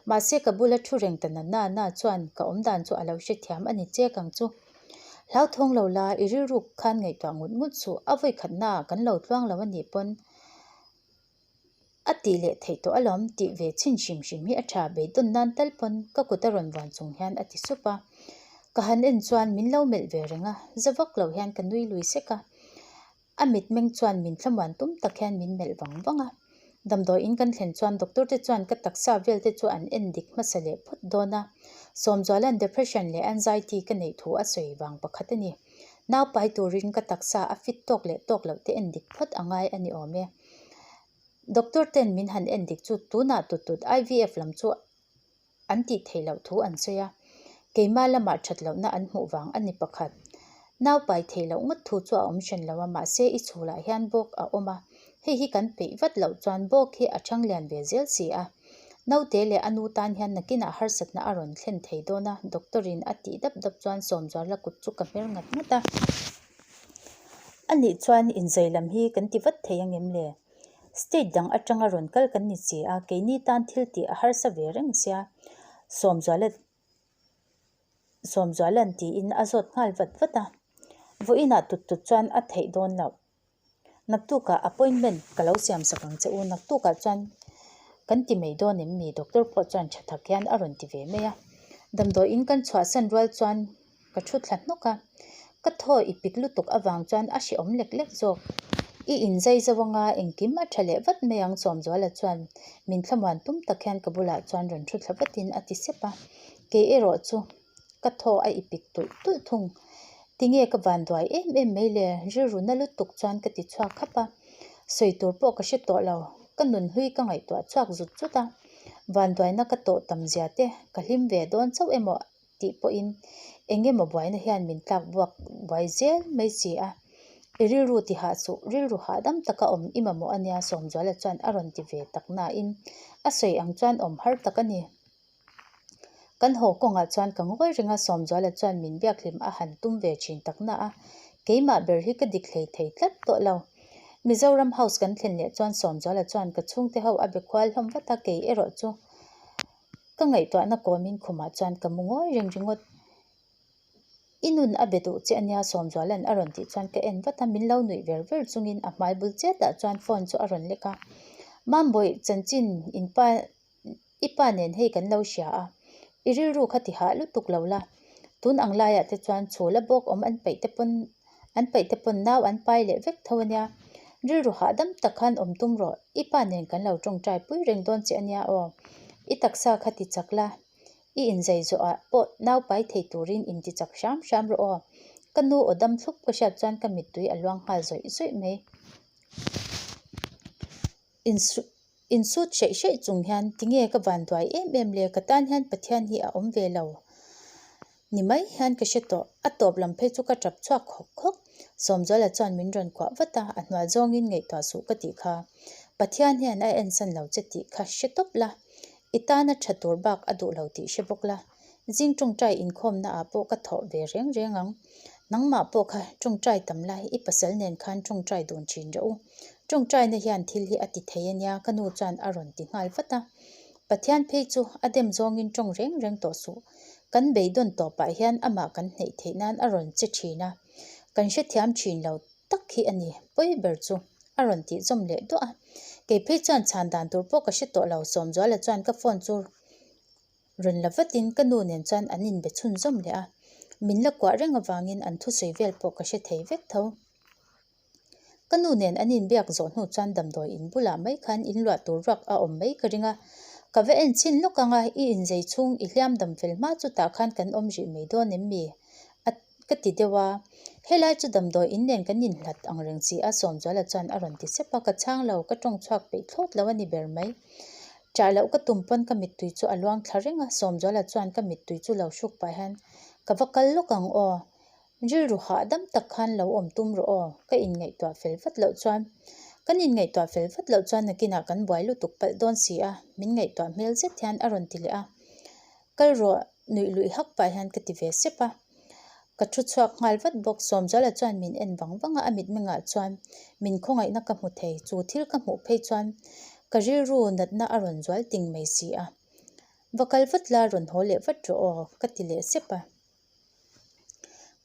Mahse ka bula thu reng ta na na na chuan ka awmdan chu a lo hrethiam a ni chek ang chu. Hlauthawng lo la, i rilruk khan ngaihtuah ngut ngut suh, a vawi khatnaah kan lo tluang lo a nih pawn a tih leh theih tawh alawm tih ve chhin hrim hrim hi a tha beidawn nan tal pawn ka kut a rawn vuan chung hian a ti sup a. Ka han en chuan min lo melh ve reng a, za vak lo hian ka nui lui sek a. A mitmeng chuan min thlamuan tum tak hian min melh vang vang a. Damdawi in kan thlen chuan doctor te chuan ka taksa vel te chu an en dik hmasa leh phawt dawn a. Sawmzuala'n depression leh anxiety ka neih thu a sawi vang pakhat a ni. Nau pai turin ka taksa a fit tawk leh tawk loh te en dik phawt a ngai a ni awm e. Doctor ten min han en dik chu tunah tut tut IVF lam chu an tih theih loh thu an sawi a, keimah lamah that lohna an hmuh vang a ni pakhat. Nau pai theih loh ngawt thu chu a awm hran lo a, mahse i chhulah hian bawk a awm a, hei hi kan peih vat loh chuan bawk hi a thang lian ve zel si a. Naute leh a nu tan hian nakinah harsatna a rawn thlen thei dawn a, doctor in a tih dap dap chuan Sawmzuala kut chu ka hmer ngat ngat a. Anih chuan inzai lam hi kan ti vat thei angem le? State dang atanga rawn kal kan ni si a, keini tan thil tih a harsa ve reng sia, Sawmzuala Sawmzuala'n tiin a zawt nghal vat vat a. Vawiinah tut tut chuan a theih dawn loh. Naktukah appointment ka lo siam sak ang che u, naktukah chuan kan ti mai dawn em mi? Doctor pawh chuan tha tak hian a rawn ti ve mai a. Damdawiin kan chhuahsan rual chuan ka thu thla hnawk a. Ka thaw i pik lutuk avang chuan a hrehawm lek lek zawk. I inzai zo anga engkim a tha leh vat mai ang Sawmzuala chuan min thlamuan tum tak hian ka bulah chuan rawn thu thla vatin a ti sep a. Kei erawh chu ka thaw a i pik tulh tulh thung. Tinge ka van duai em em mai le? Rilru na lutuk chuan ka ti chhuak khap a. Sawi tur pawh ka hre tawh lo. Ka nun hlui ka ngaihtuah chhuak zut zut a. Vanduaina ka tawh tam zia te ka hlim ve dawn chauh emaw tih pawhin eng emaw buaina hian min tlak buak buai zel mai si a. I rilru ti hah suh, rilru hahdam taka awm i mamawh a nia Sawmzuala chuan a rawn ti ve tak nain a sawi ang chuan awm har tak a ni. Kan haw kawngah chuan ka ngawi reng a, Sawmzuala chuan min biak hlim a han tum ve thin tak na a, keimah ber hi ka dik hlei thei tlat tawh lo. Mizoram House kan thlen leh chuan Sawmzuala chuan ka chhungte ho a be khual hlawm vat a, kei erawh chu Ka ngaihtuahna kawmin khumah chuan ka mu ngawi reng ringawt. I nun a be duh che ania Sawmzuala'n a rawn tih chuan ka en vat a, min lo nuih ver ver chungin a hmai bul chetah chuan phone chu a rawn lek a. Mambawih chanchin in pa i pa nen hei kan lo hria a, i rilru kha ti hah lutuk lo la. Tun ang laiah te chuan chhul a bawk awm an peih te pawn An paih te pawn nau an pai leh vek tho ania. Rilru hahdam tak khan awm tum rawh, i pa nen kan lo tawngtai pui reng dawn che ania aw. I taksa kha ti chak la, i inzai zawhah pawh nau pai thei turin in ti chak hram hram rawh aw. Ka nu aw dam thlup ka hriat chuan ka mittui a luang nghal zawih zawih mai. Insut hreih hreih chung hian tinge ka van duai em em le, ka tan hian Pathian hi a awm ve lo ni mai hian ka hre tawh. A tawp lam phei chu ka tap chhuak khawk khawk. Sawmzuala chuan min rawn kuah vat a, a hnual zawngin ngaihtuah suh ka tih kha. Pathian hian a ensan lo che tih kha hre tawp la, i tana tha tur bak a duh lo tih hre bawk la. Zing tawngtai inkhawmna ah pawh ka thawh ve reng reng ang. Nangmah pawh kha tawngtai tam lai i pasal nen khan tawngtai dun thin rawh u. Tawngtaina hian thil hi a ti thei ania ka nu chuan a rawn ti nghal vat a. Pathian phei chu a dem zawngin tawng reng reng tawh suh. Kan beidawn tawpah hian amah kan hneih theih nan a rawn che thin a. Kan hrethiam thin lo tak hi a ni pawi ber chu a rawn tih zawm leh duah a. Kei phei chuan chhan dan tur pawh ka hre tawh lo Sawmzuala chuan ka phone chu Rawn la vatin ka nu nen chuan an inbe chhunzawm leh a, min la kuah reng avangin an thusawi vel pawh ka hre thei vek tho. Ka nu nen an inbiak zawh hnu chuan damdawi in bulah mai khan inluah tur ruak a awm mai ka ring a, ka va en chhin lawk ang a, i inzei chhung i hliam dam fel hma chutah khan kan awm rih mai dawn em mi? A ka ti deuh a, helai chu damdawi in nen kan inhlat ang reng si a Sawmzuala chuan a rawn ti sep a, ka chhang lo, ka tawng chhuak peih thlawt lo a ni ber mai. Chah loh ka tum pawn ka mittui chu a luang thla reng a, Sawmzuala chuan ka mittui chu lo hruk pah hian ka va kal lawk ang aw, rilru hahdam tak khan lo awm tum rawh aw, ka inngaihtuah fel vat loh chuan kan inngaihtuah fel vat loh chuan nakinah kan buai lutuk palh dawn si a, min ngaihtuah hmel zet hian a rawn ti leh a, kal rawh nuih luih hak pah hian ka ti ve sep a, ka thu chhuak nghal vat bawk. Sawmzuala chuan min en vang vang a, a mitmengah chuan min khawngaihna ka hmu thei. Chu thil ka hmuh phei chuan ka rilru natna a rawn zual ting mai si a. Va kal vat la, rawn haw leh vat rawh aw, ka ti leh sep a.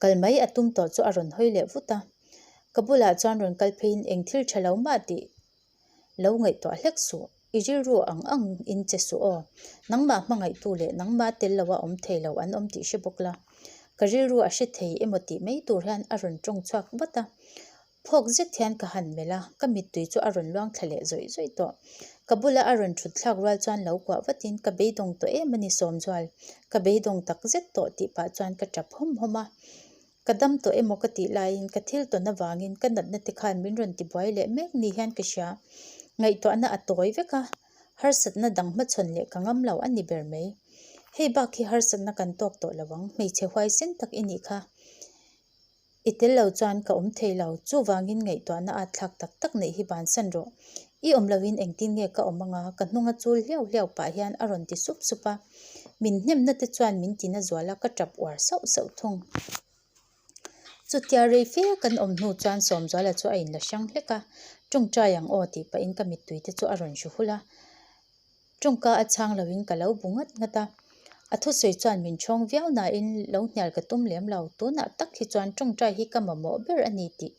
Kal mai a tum tawh chu a rawn hawi leh vut a. Ka bulah chuan rawn kal pheiin eng thil tha lo mah tih Lo ngaihtuah hlek suh, i rilru ang ang in che suh aw. Nangmah hmangaihtu leh nangmah tel loa awm thei lo an awm tih hre bawk la. Ka rilru a hre thei emaw tih mai tur hian a rawn tawng chhuak vat a. Phawk zet hian ka han melh a, ka mittui chu a rawn luang thla leh zawih zawih tawh. Ka bula a rawn thut thlak rual chuan lo kuah vatin ka beidawng tawh em a ni Sawmzual, ka beidawng tak zet tawh tih pah chuan ka tap hawm hawm a. Ka dam tawh emaw ka tih laiin ka thil tawn avangin ka natna te khan min rawn tibuai leh mek ni hian ka hria. Ngaihtuahna a tawi vek a, harsatna dang hmachhawn leh ka ngam lo a ni ber mai. Hei bak hi harsatna kan tawk tawh lo ang, hmeichhe huaisen tak i nih kha. I tel lo chuan ka awm thei lo, chuvangin ngaihtuahna at thlak tak tak neih hi bansan rawh. I awm loin engtin nge ka awm anga ka hnunga chul hliau hliau pah hian a rawn ti sup sup a. Min hnemna te chuan min tina zual a, ka tap uar sauh sauh thung. Chutia rei fe kan awm hnu chuan Sawmzuala chu a inla hrang hlek a, tawngtai ang aw tih pahin ka mittui te chu a rawn hru hul a. Tawngka a chhang loin ka lo bu ngat ngat a, a thusawi chuan min chhawng viau nain lo hnial ka tum lem lo, tunah tak hi chuan tawngtai hi ka mamawh ber a ni tih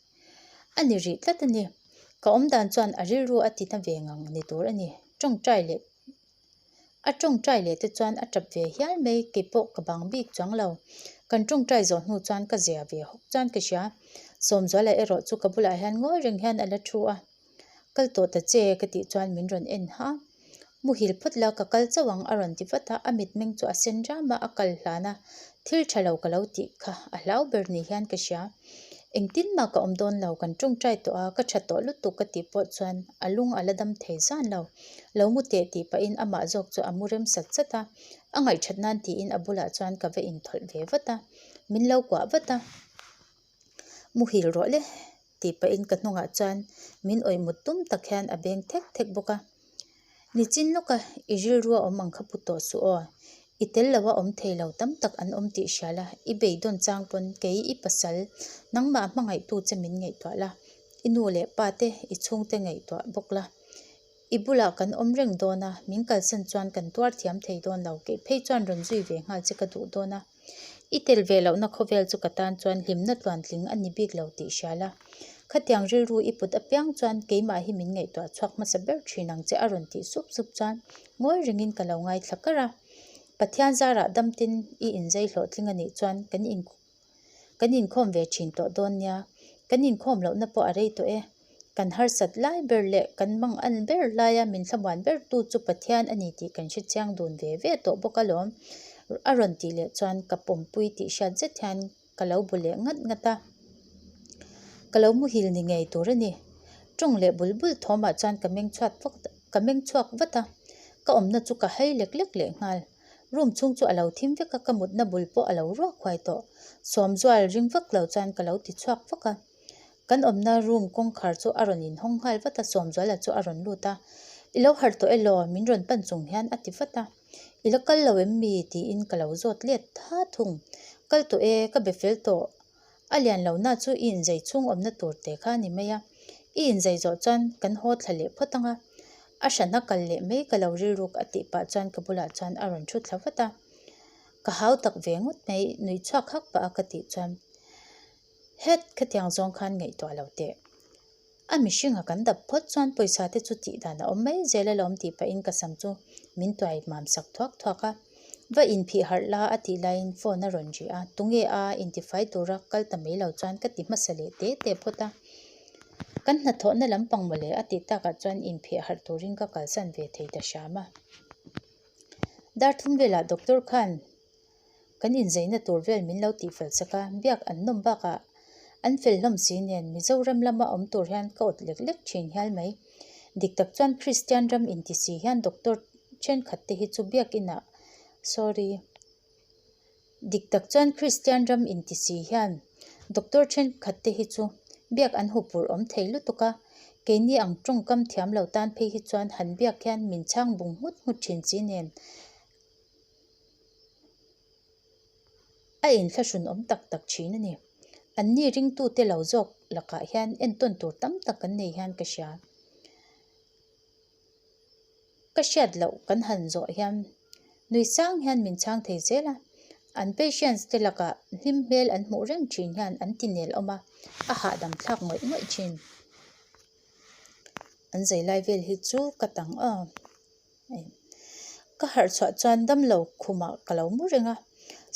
a ni rih tlat a ni. Ka awmdan chuan a rilru a tina ve ngang ni tur a ni, tawngtai leh A tawngtai leh te chuan a tap ve hial mai, keipawh ka bang bik chuang lo. Kan tawngtai zawh hnu chuan ka zia ve hawk chuan ka hria. Sawmzuala erawh chu ka bulah hian ngawi reng hian a la thu a. Kal tawh ta che ka tih chuan min rawn en ha. Muhil phawt la ka kal chauh ang a rawn ti vat a, a mitmeng chu a sen ram a, a kal hlan a, thil tha lo ka lo tih kha a hlau ber ni hian ka hria. Engtin mah ka awm dawn lo, kan tawngtai tawh a, ka tha tawh lutuk ka tih pawh chuan a lung a la dam thei zan lo. Lo mu teh tih pahin amah zawk chu a mu rem sat sat a, a ngaihthat nan tiin a bulah chuan ka va inthawlh ve vat a, min lo kuah vat a. Muhil rawh le tih pahin ka hnungah chuan min awih mut tum tak hian a beng thek thek bawk a. Nichin lawka i rilru a awm ang kha pu tawh suh aw. I tel lo a awm thei lo tam tak an awm tih hria la, i beidawn chang pawn kei i pasal nangmah hmangaihtu che min ngaihtuah la, i nu leh pa te i chhungte ngaihtuah bawk la. I bulah kan awm reng dawn a, min kalsan chuan kan tuar thiam thei dawn lo, kei phei chuan rawn zui ve nghal che ka duh dawn a. I tel ve lohna khawvel chu ka tan chuan hlimna tluantling a ni bik lo tih hria la. Khatiang rilru i put apiang chuan keimah hi min ngaihtuah chhuak hmasa ber thin ang che a rawn tih sup sup chuan ngawi rengin ka lo ngaithla kar a. Pathian zarah damtin i inzei hlawhtling a nih chuan kan in Kan inkhawm ve thin tawh dawn nia. Kan inkhawm lohna pawh a rei tawh e. Kan harsat lai ber leh kan mang an ber laia min thlamuan ber tu chu Pathian a ni tih kan hre chiang dun ve ve tawh bawk alawm. A rawn tih leh chuan ka pawmpui tih hriat zet hian ka lo bu leh ngat ngat a. Ka lo muhil ni ngei tur a ni. Tawng leh bul bul thawmah chuan ka meng chhuat vak ka meng chhuak vat a. Ka awmna chu ka hai lek lek leh nghal. Room chhung chu a lo thim vek a, ka mutna bul pawh a lo ruak huai tawh. Sawmzual ring vak lo chuan ka lo ti chhuak vak a. Kan awmna room kawngkhar chu a rawn inhawng nghal vat a, Sawmzuala chu a rawn lut a. I lo harh tawh elaw? Min rawn pan chung hian a ti vat a. I la kal lo em mi? tiin ka lo zawt let tha thung. Kal tawh e, ka be fel tawh. A lian lo na chu i inzei chhung awmna tur te kha a ni mai a, i inzei zawh chuan kan haw thla leh phawt ang a, a hran a kal leh mai ka lo rilruk a tih pah chuan ka bulah chuan a rawn thu thla vat a, ka hau tak ve ngawt mai nui chhuak hak pah a ka tih chuan het khatiang zawng khan ngaihtuah lo teh. A mihringa kan dap phawt chuan pawisa te chu tih dan a awm mai zel alawm tih pahin ka sam chu min tuai mam sak thuak thuak a. Va inphih harh la a tih laiin phone a rawn ri a, tunge a intifai tura kal ta mai lo chuan ka ti hmasa leh te te phawt a. Kan hnathawhna lampang mawle a tih takah chuan inphih harh turin ka kalsan ve thei ta hram a. Dar thum velah doctor khan Kan inzeina tur vel min lo tihfel sak a, biak an nawm bakah an fel hlawm si nen Mizoram lama awm tur hian ka awt lek lek thin hial mai. Dik tak chuan Kristian ram inti si hian doctor thenkhat te hi chu biakinah sorry Dik tak chuan Kristian ram inti si hian doctor thenkhat te hi chu biak an hupurh awm thei lutuk a, keini ang tawngkam thiam lo tan phei hi chuan han biak hian min chhang bung nghut nghut thin si nen. A inthlahrun awm tak tak thin a ni. Anni ringtute lo zawk lakah hian entawn tur tam tak kan nei hian ka hria. Ka hriat loh kan han zawh hian nui sang hian min chhang thei zel a. An patients te lakah hlim hmel an hmuh reng thin hian an ti nel awm a, a hahdam thlak ngawih ngawih thin. An zai lai vel hi chu ka tang a. Ka harh chhuah chuan damlo khumah ka lo mu reng a,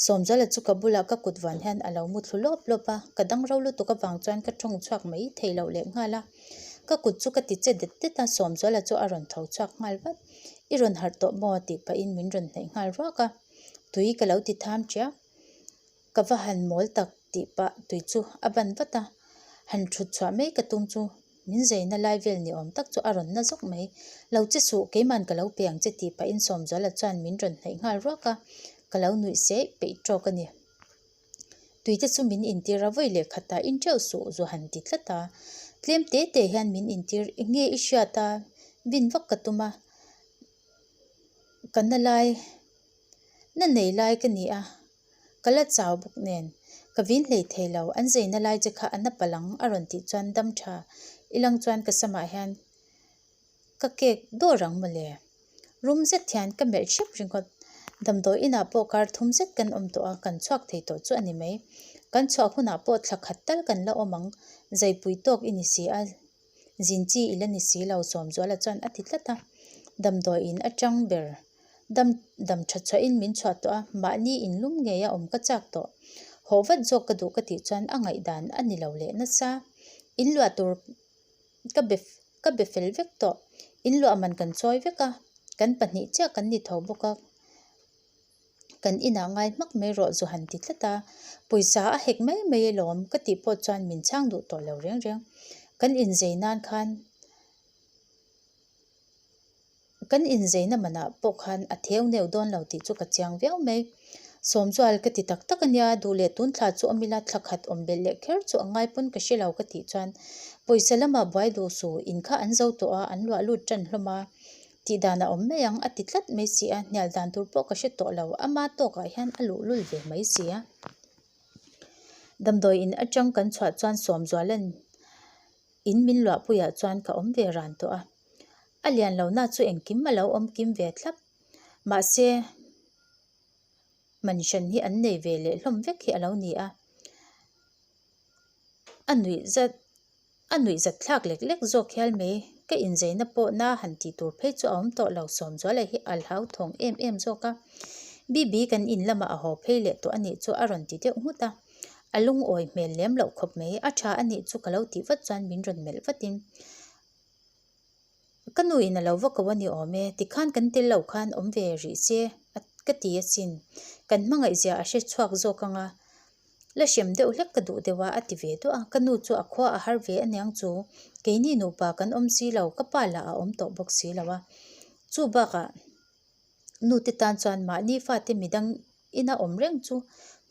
Sawmzuala chu ka bulah ka kut van hian a lo mu thlu lawp lawp a, ka dang ro lutuk avang chuan ka tawng chhuak mai thei loh leh nghal a. Ka kut chu ka ti che det det a, Sawmzuala chu a rawn tho chhuak nghal vat. I rawn harh tawh maw? tih pahin min rawn hnaih nghal ruak a, tui ka lo ti tham ṭiak. Ka va han mawl tak tih pah tui chu a ban vat a, han thut chhuah mai ka tum chu min zeina lai vel ni awm tak chu a rawn na zawk mai. Lo che suh, keiman ka lo pe ang che tih pahin Sawmzuala chuan min rawn hnaih nghal ruak a, ka lo nuih seh peih tawk a ni. Tui te chu min intir a, vawi leh khatah in teuh suh zu han ti tlat a, tlem te te hian min intir eng nge i hriat a, vin vak ka tum a, ka na lai na nei lai ka ni a. Ka la chau bawk nen, ka vin hlei thei lo, an zeina lai che kha a na palh ang a rawn tih chuan dam tha ilang chuan ka samah hian ka kek dawr ang mawle. Rum zet hian ka melh hrep ringawt. Damdawi inah pawh kar thum zet kan awm tawh a, kan chhuak thei tawh chu a ni mai. Kan chhuah hunah pawh thla khat tal kan la awm ang, zaipui tawk i ni si a. Zin chi i la ni si lo Sawmzuala chuan a ti tlat a, damdawi in atang ber dam dam tha chhuahin min chhuah tawh a, mahni in lum ngei a awm ka chak tawh. Haw vat zawk ka duh ka tih chuan a ngaihdan a ni lo leh nasa. In luah tur ka be ka be fel vek tawh. In luah man kan chawi vek a, kan pahnih chiah kan ni tho bawk a. Kan inah ngai hmak mai rawh zu han ti tlat a, pawisa a hek mai mai alawm ka tih pawh chuan min chhang duh tawh lo reng reng. Kan inzei nan khan Kan inzeina manah pawh khan a theu neu dawn lo tih chu ka chiang viau mai. Sawmzual ka ti tak tak a nia, duh leh tun thla chu awm ila thla khat awm belh leh kher chu a ngai pawn ka hre lo ka tih chuan pawisa lama buai duh su in kha an zo tawh a, an luah lut tan hlawm a, tih dan a awm mai ang a ti tlat mai si a, hnial dan tur pawh ka hre tawh lo, ama tawkah hian a luhlul ve mai si a. Damdawi in atang kan chhuah chuan Sawmzuala'n In min luahpuiah chuan ka awm ve ran tawh a, a lian lo na chu engkim a lo awm kim ve thlap. Mahse, man hran hi an nei ve leh hlawm vek hi a lo ni a, a nuih zat a nuih zat thlak lek lek zawk hial mai. Ka inzeina pawh na han tih tur phei chu a awm tawh lo, Sawmzuala hi a hlauthawng em em zawk a. Bibi kan in lamah a haw phei leh tawh a nih chu a rawn ti deuh nghut a. A lungawi hmel lem loh khawp mai. A tha a nih chu ka lo tih vat chuan min rawn melh vatin, Ka nu in a lo va ko a ni awm e, tikhan kan tel lo khan awm ve rih se ka ti asin. Kan hmangaih zia a hre chhuak zawk ang a, la hrem deuh hlek ka duh deuh a, a ti ve duah a. Ka nu chu a khua a har ve aniang chu, keini nupa kan awm si lo, ka pa lah a awm tawh bawk si lo a. Chu bakah nute tan chuan mahni fate midang ina awm reng chu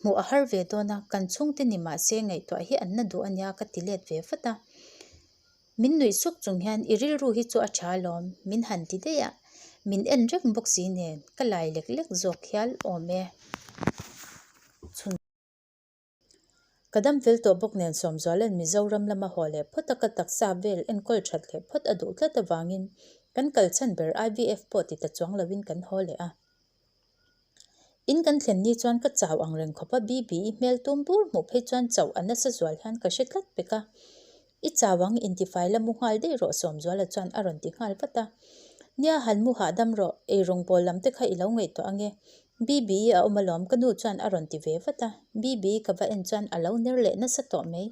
hmuh a har ve dawn a, kan chhungte ni mah se ngaihtuah hi an na duh a nia ka ti let ve vat a. Min nuih suk chung hian i rilru hi chu a tha alawm, min han ti daih a, min en reng bawk si nen ka lai lek lek zawk hial awm e. Chhun. Ka dam fel tawh bawk nen Sawmzuala'n Mizoram lama haw leh phawt a ka taksa vel enkawl that leh phawt a duh tlat avangin kan kal chhan ber IVF pawh ti ta chuang loin kan haw leh a. In kan thlen ni chuan ka chau ang reng khawp a, BB-i hmel tum bur hmuh phei chuan chauh a nasa zual hian ka hre tlat pek a. I chau ang, intifai la mu nghal daih rawh Sawmzuala chuan a rawn ti nghal vat a. Nia, han mu hahdam rawh, eirawng bawl lam te kha i lo ngaihtuah ange. BB-i a awm alawm ka nu chuan a rawn ti ve vat a. BB-i ka va en chuan a lo ner leh nasa tawh mai.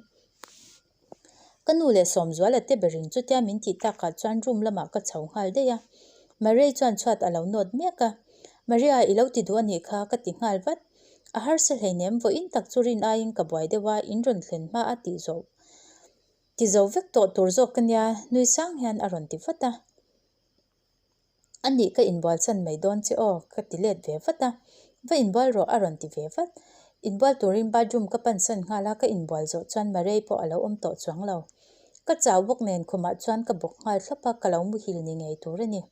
Ka nu leh Sawmzuala te berin chutia min tih takah chuan room lamah ka chho nghal daih a. Maria chuan chhuat a lo nawt mek a. Maria, i lo ti duh a nih kha ka ti nghal vat. A harsa hleinem, vawiin tak chu rin aiin ka buai deuh a, in rawn thlen hma a tih zawh ti zo vek tawh tur zawk ka nia, nui sang hian a rawn ti vat a. A nih ka inbual chhan mai dawn che aw ka ti let ve vat a, va inbual rawh a rawn ti ve vat. Inbual turin bathroom ka pan san nghal a, ka inbual zawh chuan Marei pawh a lo awm tawh chuang lo. Ka chau bawk nen khumah chuan ka bawk nghal thlawp a, ka lo muhil ni ngei tur a ni.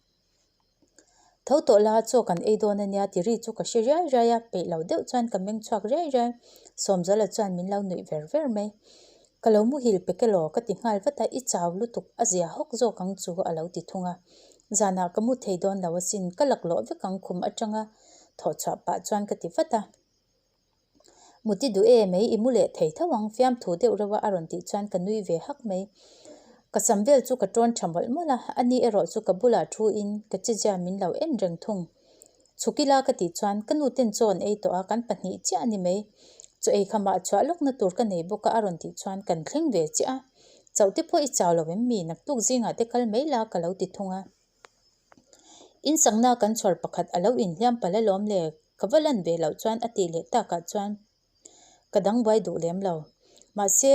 Tho tawh la, chaw kan ei dawn a nia ti ri chu ka hre riai riai a, peih lo deuh chuan ka meng chhuak riai riai. Sawmzuala chuan min lo nuih ver ver mai. Ka lo muhil pek elaw ka ti nghal vat a, i chau lutuk a zia hawk zawk ang chu a lo ti thung a. Zanah ka mu thei dawn lo asin, ka laklawh vek ang khum atanga thawh chhuah pah chuan ka ti vat a. Muti duh e mai, i mu leh thei tho ang fiamthu deuh reuh a a rawn tih chuan ka nui ve hak mai. Ka sam vel chu ka tawn tha mawlh mawlh a, ani erawh chu ka bulah thu in ka chezia min lo en reng thung. Chhuk ila ka tih chuan ka nu ten chaw an ei tawh a, kan pahnih chiah a ni mai. Chaw ei khamah chhuah lawkna tur ka nei bawk a a rawn tih chuan kan thleng ve chiah a. Chauh te pawh i chau lo em mi? Naktuk zingah te kal mai la ka lo ti thung a. In sakna kan chhawr pakhat a lo inhliam palh alawm le, ka va lan ve loh chuan a tih leh takah chuan ka dang buai duh lem lo. Mahse,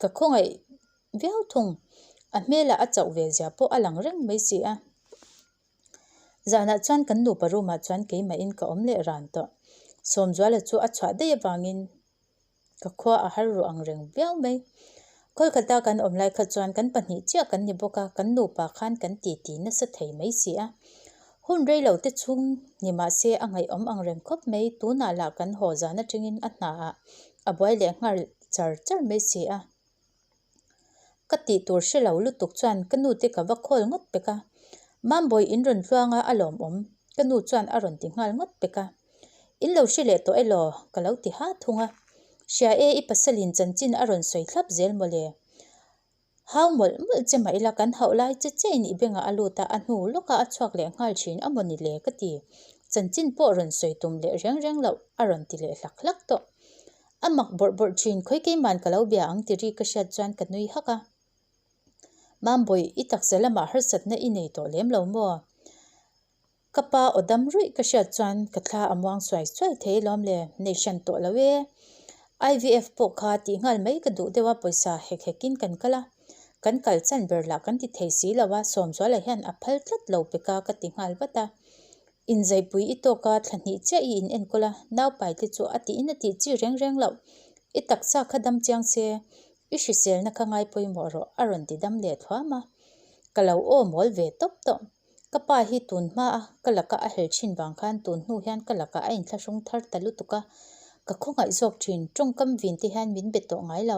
ka khawngaih viau thung. A hmelah a chauh ve zia pawh a lang reng mai si a. Zanah chuan kan nupa room ah chuan keimahin ka awm leh ran tawh. Sawmzuala chu a chhuah daih avangin ka khua a har ruh ang reng viau mai. Kolkata kan awm lai kha chuan kan pahnih chiah kan ni bawk a, kan nupa khan kan titi nasa thei mai si a. Hun rei lo te chhung ni mah se a ngaihawm ang reng khawp mai, tunah lah kan haw zan atangin a hnaah a buai leh nghal char char mai si a. Ka tih tur hre lo lutuk chuan ka nu te ka va khawl ngawt pek a, Mambawi in rawn tluang a a lawmawm, ka nu chuan a rawn ti nghal ngawt pek a. In lo hre leh tawh elaw? ka lo ti ha thung a. Hria e, i pasalin chanchin a rawn sawi thlap zel mawle. Hau mawlh mawlh che mah ila kan hauh lai che chein i bengah a lut a, a hnu lawkah a chhuak leh nghal thin a mawni le ka ti. Chanchin pawh rawn sawi tum leh reng reng loh a rawn ti leh hlak hlak tawh. A mak bawrh bawrh thin, khawi keiman ka lo bia ang ti ri ka hriat chuan ka nui hak a. Mambawi, i taksa lamah harsatna i nei tawh lem lo maw? Ka pa aw dam ruih ka hriat chuan ka thla a muang suai suai thei alawm le, nei hran tawh lo e. IVF pawh kha tih nghal mai ka duh deuh a, pawisa hek hekin kan kal a. Kan kal chan ber lah kan ti thei si lo a, Sawmzuala hian a phal tlat lo pek a ka ti nghal vat a. Inzaipui i tawk a, thla hnih chiah i in enkawl a, naupai te chu a tiin a tih chi reng reng loh. I taksa kha dam chiang se, i hriselna kha ngai pawimawh rawh a rawn ti dam leh thluam a. Ka lo aw mawl ve tawp tawh. Ka pa hi tun hma a ka laka a hel thin vang khan tun hnu hian ka lakah a inthlahrung thar ta lutuk a, ka khawngaih zawk thin, tawngkam vin te hian min be tawh ngai lo.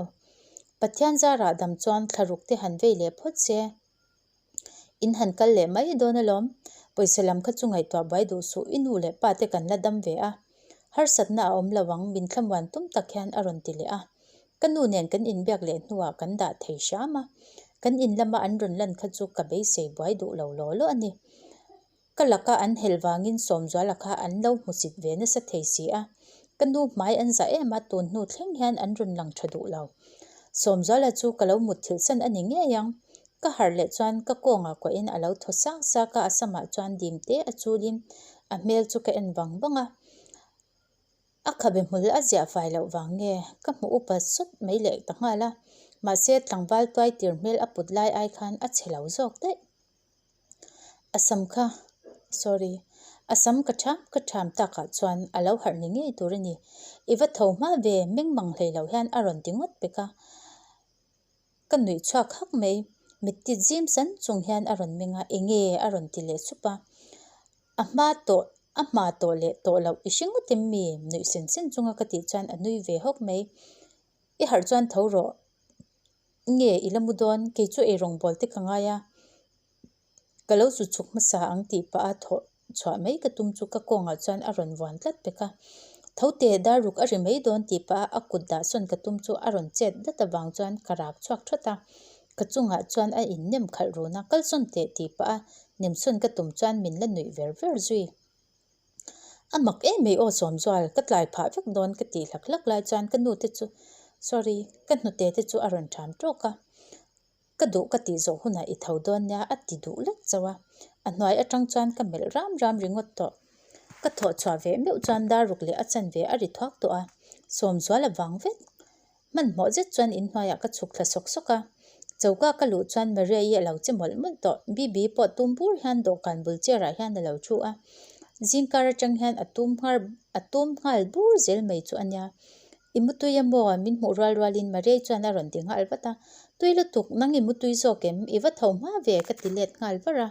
Pathian zarah dam chuan thlaruk te han vei leh phawt se, in han kal leh mai dawn alawm. Pawisa lam kha chu ngaihtuah buai duh suh, i nu leh pa te kan la dam ve a, harsatna a awm lo ang min thlamuan tum tak hian a rawn ti leh a. Ka nu nen kan inbiak leh hnuah kan dah thei hram a, kan in lama an rawn lan kha chu ka beisei buai duh lo law law a ni. Ka laka an hel vangin Sawmzuala kha an lo hmusit ve nasa thei si a, ka nu hmai an zah em a, tun hnu thleng hian an rawn lang tha duh lo. Sawmzuala chu ka lo mutthilh san a ni ngei ang. Ka harh leh chuan ka kawngah kuahin a lo thaw sak sak a, a samah chuan dim te a chulin a hmel chu ka en vang vang a. A khabe hmul a ziah fai loh vang nge ka hmu upa sawt mai leh ta nghal a, mahse tlangval tuai tir hmel a put lai ai khan a chhe lo zawk daih. A sam kha, sorry, a sam ka ṭham ka ṭham takah chuan a lo harh ni ngei tur a ni. I va tho hma ve meng mang hlei lo hian a rawn ti ngawt pek a. Ka nuih chhuak hak mai, mitti zim san chung hian a rawn meng a, enge a rawn ti leh sup a. A hma tawh, a hma tawh leh tawh loh i hre ngawt em mi? Nuih sen sen chunga ka tih chuan a nui ve hawk mai. I harh chuan tho rawh. Nge i la mu dawn, kei chu ei rawngbâwl te ka ngai a. Ka lo zu chhuk hmasa ang tih pah a thawh chhuah mai ka tum chu ka kawngah chuan a rawn vuan tlat pek a. Tho teh dar ruk a ri mai dawn tih pah a a kut dah sawn ka tum chu a rawn chet dat avang chuan ka rak chhuak thawt a. Ka chungah chuan a innem khalh run a, kal sawn teh tih pah a nemsawn ka tum chuan min la nuih ver ver zui. A mak em mai aw Sawmzual, ka tlai phah vek dawn ka tih hlak hlak lai chuan ka nu te chu, sorry, ka hnute te chu a rawn ṭham ṭawk a. Ka duh ka tih zawh hunah i tho dawn nia a ti duh lek chauh a, a hnuai atang chuan ka melh ram ram ringawt tawh. Ka thawh chhuah ve meuh chuan dar ruk leh a chanve a ri thuak tawh a, Sawmzual a vang vek. Hmanhmawh zet chuan in hnuaiah ka chhuk thla sawk sawk a, choka ka luh chuan Maria-i a lo che mawlh mawlh tawh. Bibi pawh tum bur hian dawhkan bul chair ah hian a lo thu a, zingkar atang hian a tum nghar a tum nghal bur zel mai chu a nia. I mutui a maw? Min hmuh rual rualin Maria-i chuan a rawn ti nghal vat a, Tui lutuk, nang i mutui zawk em? I va tho hma ve ka ti let nghal var a.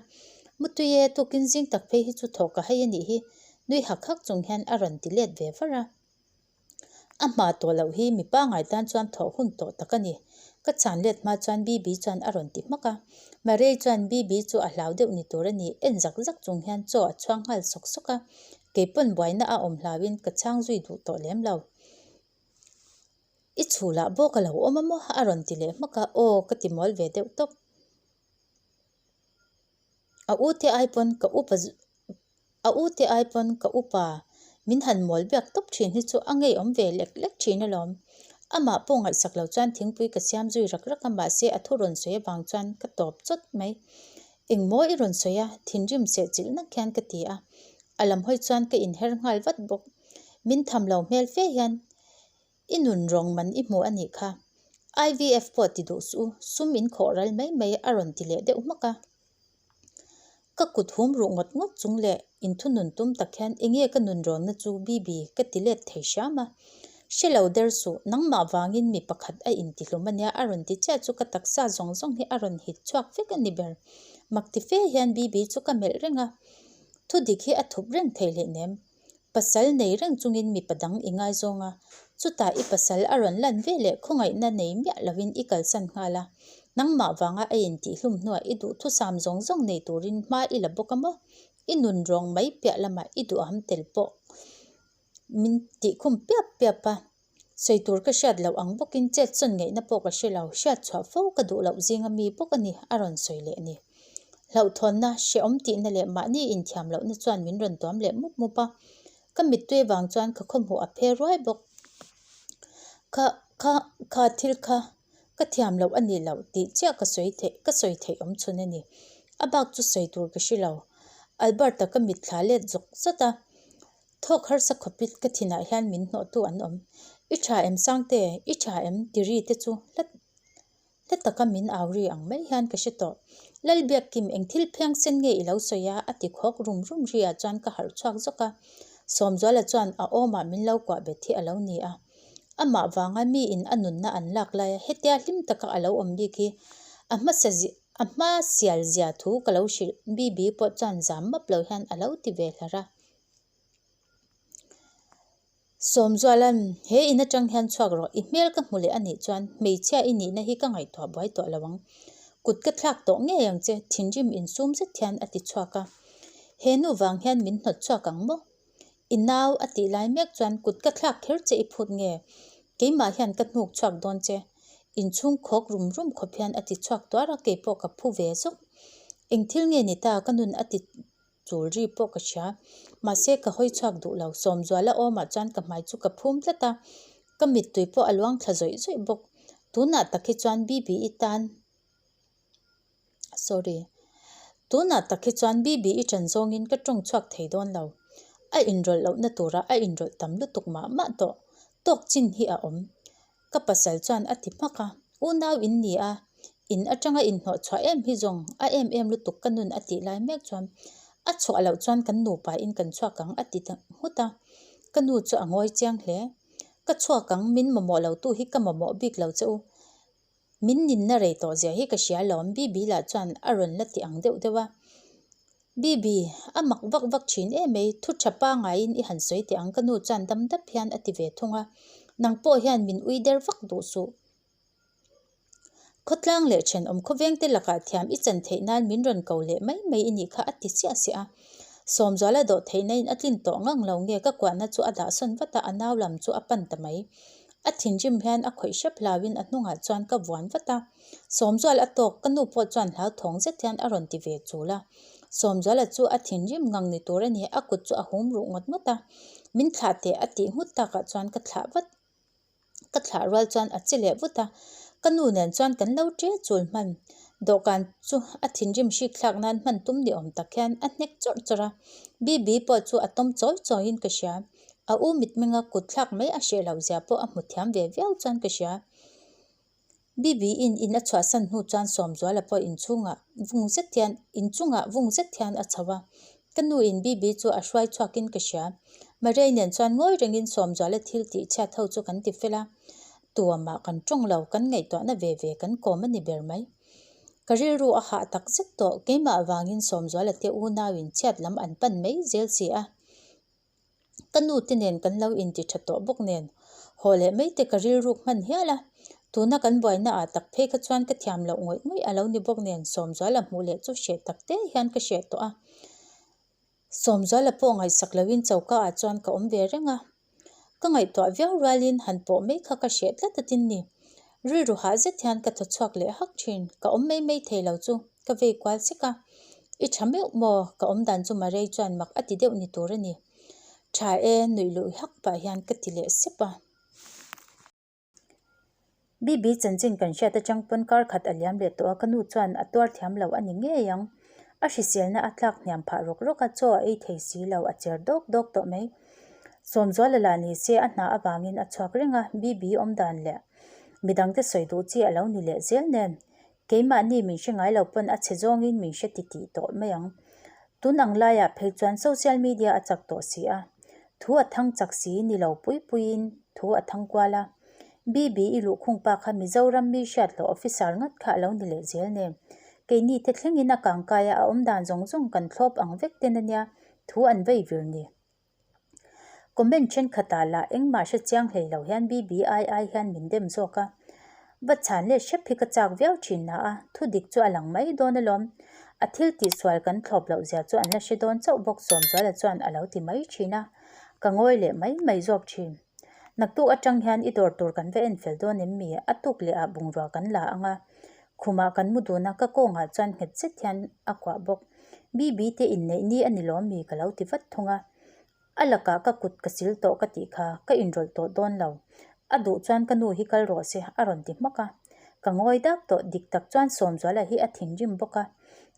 Mutui e, tukin zing tak phei hi chu thawh ka hai a nih hi, nui hak hak chung hian a rawn ti let ve var a. A hma tawh loh hi mi pangai tan chuan thawh hun tawh tak a ni. Ka chhan let hma chuan Bibi chuan a rawn ti hmak a. Marei chuan Bibi chu a hlau deuh ni tur a ni, en zak zak chung hian chaw a chhuang nghal sawk sawk a. Kei pawn buaina a awm hlauin ka chhang zui duh tawh lem lo. I chhulah bawk a lo awm a maw? a rawn ti leh hmak a, aw ka ti mawl ve deuh tawp. A u te ai pawn ka upa a u te ai pawn ka upa min han mawl biak tawp thin hi chu a ngeiawm ve lek lek thin alawm. Amah pawh ngaihsak lo chuan thingpui ka siam zui rak rak a mahse a thu rawn sawi avang chuan ka tawp chawt mai. Engmaw i rawn sawi a? Thinrim seh chilh nak hian ka ti a. A lam hawi chuan ka inher nghal vat bawk. Min tham lo hmel fe hian I nun rawng man i hmu a nih kha. IVF pawh ti duh suh u, sum in khawh ral mai mai a rawn ti leh deuh hmak a. Ka kut hum ruh ngawt ngawt chung leh inthunun tum tak hian enge ka nun rawnna chu Bibi ka ti let thei hram a. Hre lo der suh, nangmah vangin mi pakhat a intihlum a nia a rawn ti chiah chu ka taksa zawng zawng hi a rawn hit chhuak vek a ni ber. Mak ti fe hian Bibi chu ka melh reng a. Thudik hi a thup reng thei hleinem. Pasal nei reng chungin mipa dang i ngaizawng a, chutah i pasal a rawn lan ve leh khawngaihna nei miah lovin i kalsan nghal a, nangmah vanga a intihhlum hnuah i duhthusam zawng zawng nei turin hma i la bawk a maw? I nun rawng mai piah lamah i duham tel pawh min tihkhum piap piap a. Sawi tur ka hriat loh ang bawkin chet sawn ngaihna pawh ka hre lo, hriat chhuah fo ka duh loh zinga mi bawk a ni, a rawn sawi leh a ni. Hlauhthawnna, hrehawm tihna leh mahni inthiam lohna chuan min rawn tuam leh mup mup a, ka mittui avang chuan ka khawhmuh a phe ruai bawk. Kha, kha, kha thil kha ka thiam loh a nih loh tih chiah ka sawi theih, ka sawi theih awm chhun a ni. A bak chu sawi tur ka hre lo. Albert-a ka mitthla let zawk zawt a, thawk harsa khawpin ka thinah hian min hnawhtu an awm. I tha em Sangte, i tha em? ti ri te chu hla Hla taka min au ri ang mai hian ka hre tawh. Lalbiakkim, eng thil phiang sen nge i lo sawi a? a ti khawk rum rum ri ah chuan ka harh chhuak zawk a. Sawmzuala chuan a awmah min lo kuah bet hi a lo ni a. Amah vanga miin a nunna an lak laia hetia hlim taka a lo awm bik hi a hmasa a hma sial zia thu ka lo hrilh Bibi pawh chuan zam map lo hian a lo ti ve hlar a. Sawmzuala'n, He in atang hian chhuak rawh, i hmel ka hmu leh a nih chuan hmeichhia i nihna hi ka ngaihtuah buai tawh lo ang. Kut ka thlak tawh ngei ang che, thinrim insum zet hian a ti chhuak a. He nu vang hian min hnawt chhuak ang maw? I nau a tih lai mek chuan kut ka thlak kher che i phut nge? Keimah hian ka hnuk chhuak dawn che. Inchhung khawk rum rum khawp hian a ti chhuak tuar a, keipawh ka phu ve zawk. Eng thil nge ni ta ka nun a ti Chul ri pawh ka hria. Mahse ka hawi chhuak duh lo. Sawmzuala awmah chuan ka hmai chu ka phum tlat a, ka mittui pawh a luang thla zawih zawih bawk. Tunah tak hi chuan Bibi-i tan Sorry. Tunah tak hi chuan Bibi-i ṭan zawngin ka ṭawng chhuak thei dawn lo. A inrawlh lohna turah a inrawlh tam lutuk mah mah tawh. Tawk chin hi a awm. Ka pasal chuan a ti hmak a, Unau in ni a, in atanga inhnawh chhuah em hi zawng a em em lutuk ka nun a tih lai mek chuan a chhuah loh chuan kan nupa in kan chhuak ang a ti ta nghut a, ka nu chu a ngawi chiang hle. Ka chhuak ang, min mamawh lo tu hi ka mamawh bik lo che u. Min ninna rei tawh zia hi ka hria lawm Bibi lah chuan a rawn la ti ang deuh deuh a. Bibi, a mak vak vak thin em mai, thu tha pangaiin i han sawi teh ang ka nu chuan dam dap hian a ti ve thung a, nang pawh hian min ui der vak duh suh. Khawtlang leh thenawm khawveng te lakah thiam i chan theih nan min rawn ko leh mai mai i nih kha a ti chiah siah a. Sawmzuala dawh theihna in a tlin tawh ngang lo nge ka kuahna chu a dahsawn vat a, a nau lam chu a pan ta mai. A thinrim hian a khawih hrep hlauin a hnungah chuan ka vuan vat a. Sawmzual a tawk, ka nu pawh chuan hlauthawng zet hian a rawn ti ve chul a. Sawmzuala chu a thinrim ngang ni tur a ni, a kut chu a hum ruh ngawt ngawt a. Min thlah teh a tih nghut takah chuan ka thlah vat. Ka thlah rual chuan a che leh vut a, ka nu nen chuan kan lo ṭe chul hman. Dawhkan chu a thinrim hrik thlak nan hman tum ni awm tak hian a hnek chawrh chawrh a. Bibi pawh chu a tawm chawi chawiin ka hria. A u mitmenga kut thlak mai a hreh loh zia pawh a hmu thiam ve viau chuan ka hria. Bibi-in in a chhuahsan hnu chuan Sawmzuala pawh inchhungah vung zet hian inchungah vung zet hian a chho a. Ka nuin Bibi chu a hruai chhuakin ka hria. Mariai nen chuan ngawi rengin Sawmzuala thil tih chhiat ho chu kan ti fel a. Tuamah kan tawng lo, kan ngaihtuahna ve ve kan kawm a ni ber mai. Ka rilru a hah tak zet tawh, keimah avangin Sawmzuala te unauin chhiat lam an pan mai zel si a. Ka nu te nen kan lo inti tha tawh bawk nen haw leh mai te ka rilruk hman hial a, tuna kan buaina ah tak phei kha chuan ka thiam loh ngawih ngawih a lo ni bawk nen Sawmzuala hmuh leh chu hreh tak te hian ka hreh tawh a. Sawmzuala pawh ngaihsak loin choka ah chuan ka awm ve reng a, ka ngaihtuah viau rualin han pawh mai kha ka hreh tlat atin ni. Rilru hah zet hian ka thaw chhuak leh hak thin, ka awm mai mai thei lo chu ka vei kual sek a, I tha meuh maw? Ka awm dan chu Marei chuan mak a ti deuh ni tur a ni. Tha e, nuih luh hak pah hian ka ti leh sep a. Bibi chanchin kan hriat atang pawn kar khat a liam leh tawh a, ka nu chuan a tuar thiam lo a ni ngei ang. A hriselna a tlak hniam phah rawk rawk a, chaw a ei thei si lo, a cher dawk dawk tawh mai. Sawmzuala lah ni se a hna avangin a chhuak reng a, Bibi awm dan leh midangte sawi duh chi a lo ni leh zel nen. Keimahni min hre ngai lo pawn a chhe zawngin min hre ti tih tawh mai ang. Tun ang laiah phei chuan social media a chak tawh si a, thu a thang chak si ni lo pui puiin thu a thang kual a. BB i luhkhung pa kha Mizoram mi hriat hlawh officer ngat kha a lo ni leh zel nen. Keini te thlengin a kangkai a, a awmdan zawng zawng kan thlawp ang vek ten ania thu an vei vir ni. Comment thenkhatah lah engmah hre chiang hlei lo hian BBII hian min dem zawk a, va chhan leh hrep hi ka chak viau thin na a, thu dik chu a lang mai dawn alawm. A thil tihsual kan thlawp loh zia chu an la hre dawn chauh bawk Sawmzuala chuan a lo ti mai thin a, ka ngawi leh mai mai zawk thin. Naktuk atang hian i dawr tur kan va en fel dawn em mi? A tuk leh ah bungrua kan la ang a, khumah kan mu dun a, ka kawngah chuan nghet zet hian a kuah bawk. Bibi te inneih ni a ni lawm mi ka lo ti vat thung a, a lakah ka kut ka sil tawh ka tih kha ka inrawlh tawh dawn lo. A duh chuan ka nu hi kal rawh se a rawn ti hmak a. Ka ngawi dak tawh dik tak chuan Sawmzuala hi a thinrim bawk a.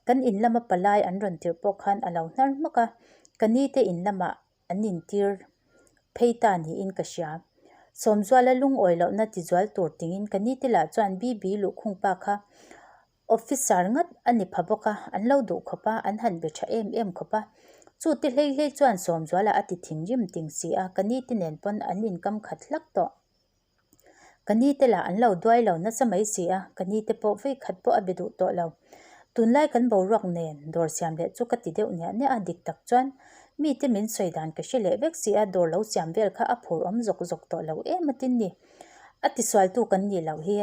Kan in lama palai an rawn tirh pawh khan a lo hnar hmak a. Ka ni te in lamah an intir phei ta niin ka hria. Sawmzuala lungawi lohna tizual tur tingin ka ni te lah chuan BB luhkhung pa kha Officer ngat a ni pha bawk a, an lo duh khawp a, an han be tha em em khawp a. Chute hlei hlei chuan Sawmzuala a ti thinrim ting si a, ka nite nen pawn an inkam khat hlak tawh. Ka nite lah an lo duai lo nasa mai si a, ka nite pawh vawi khat pawh a be duh tawh lo. Tunlai kan boruak nen dawr siam leh chu ka ti deuh niah niah a, dik tak chuan mite min sawi dan ka hre leh vek si a, dawr lo siam vel kha a phur awm zawk zawk tawh lo em atin ni. A tisualtu kan nih loh hi.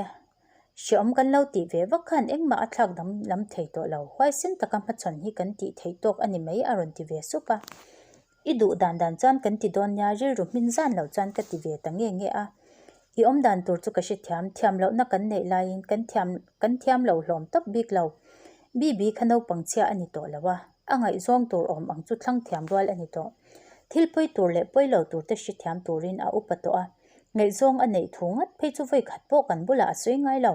Hreawm kan lo tih ve vak khan engmah a thlak dam lam thei tawh lo, huaisen taka hmachhawn hi kan tih theih tawk a ni mai a rawn ti ve sup a. I duh dan dan chuan kan ti dawn nia, rilru hmin zan lo chuan ka ti ve ta nge nge a. I awm dan tur chu ka hrethiam, thiam lohna kan neih laiin kan thiam kan thiam lo hlawm tawp bik lo. Bibi kha naupang chhia a ni tawh lo a, a ngaihzawng tur awm ang chu thlang thiam rual a ni tawh. Thil pawi tur leh pawi lo tur te hrethiam turin a upa tawh a. Ngaihzawng a neih thu ngat phei chu vawi khat pawh kan bulah a sawi ngai lo.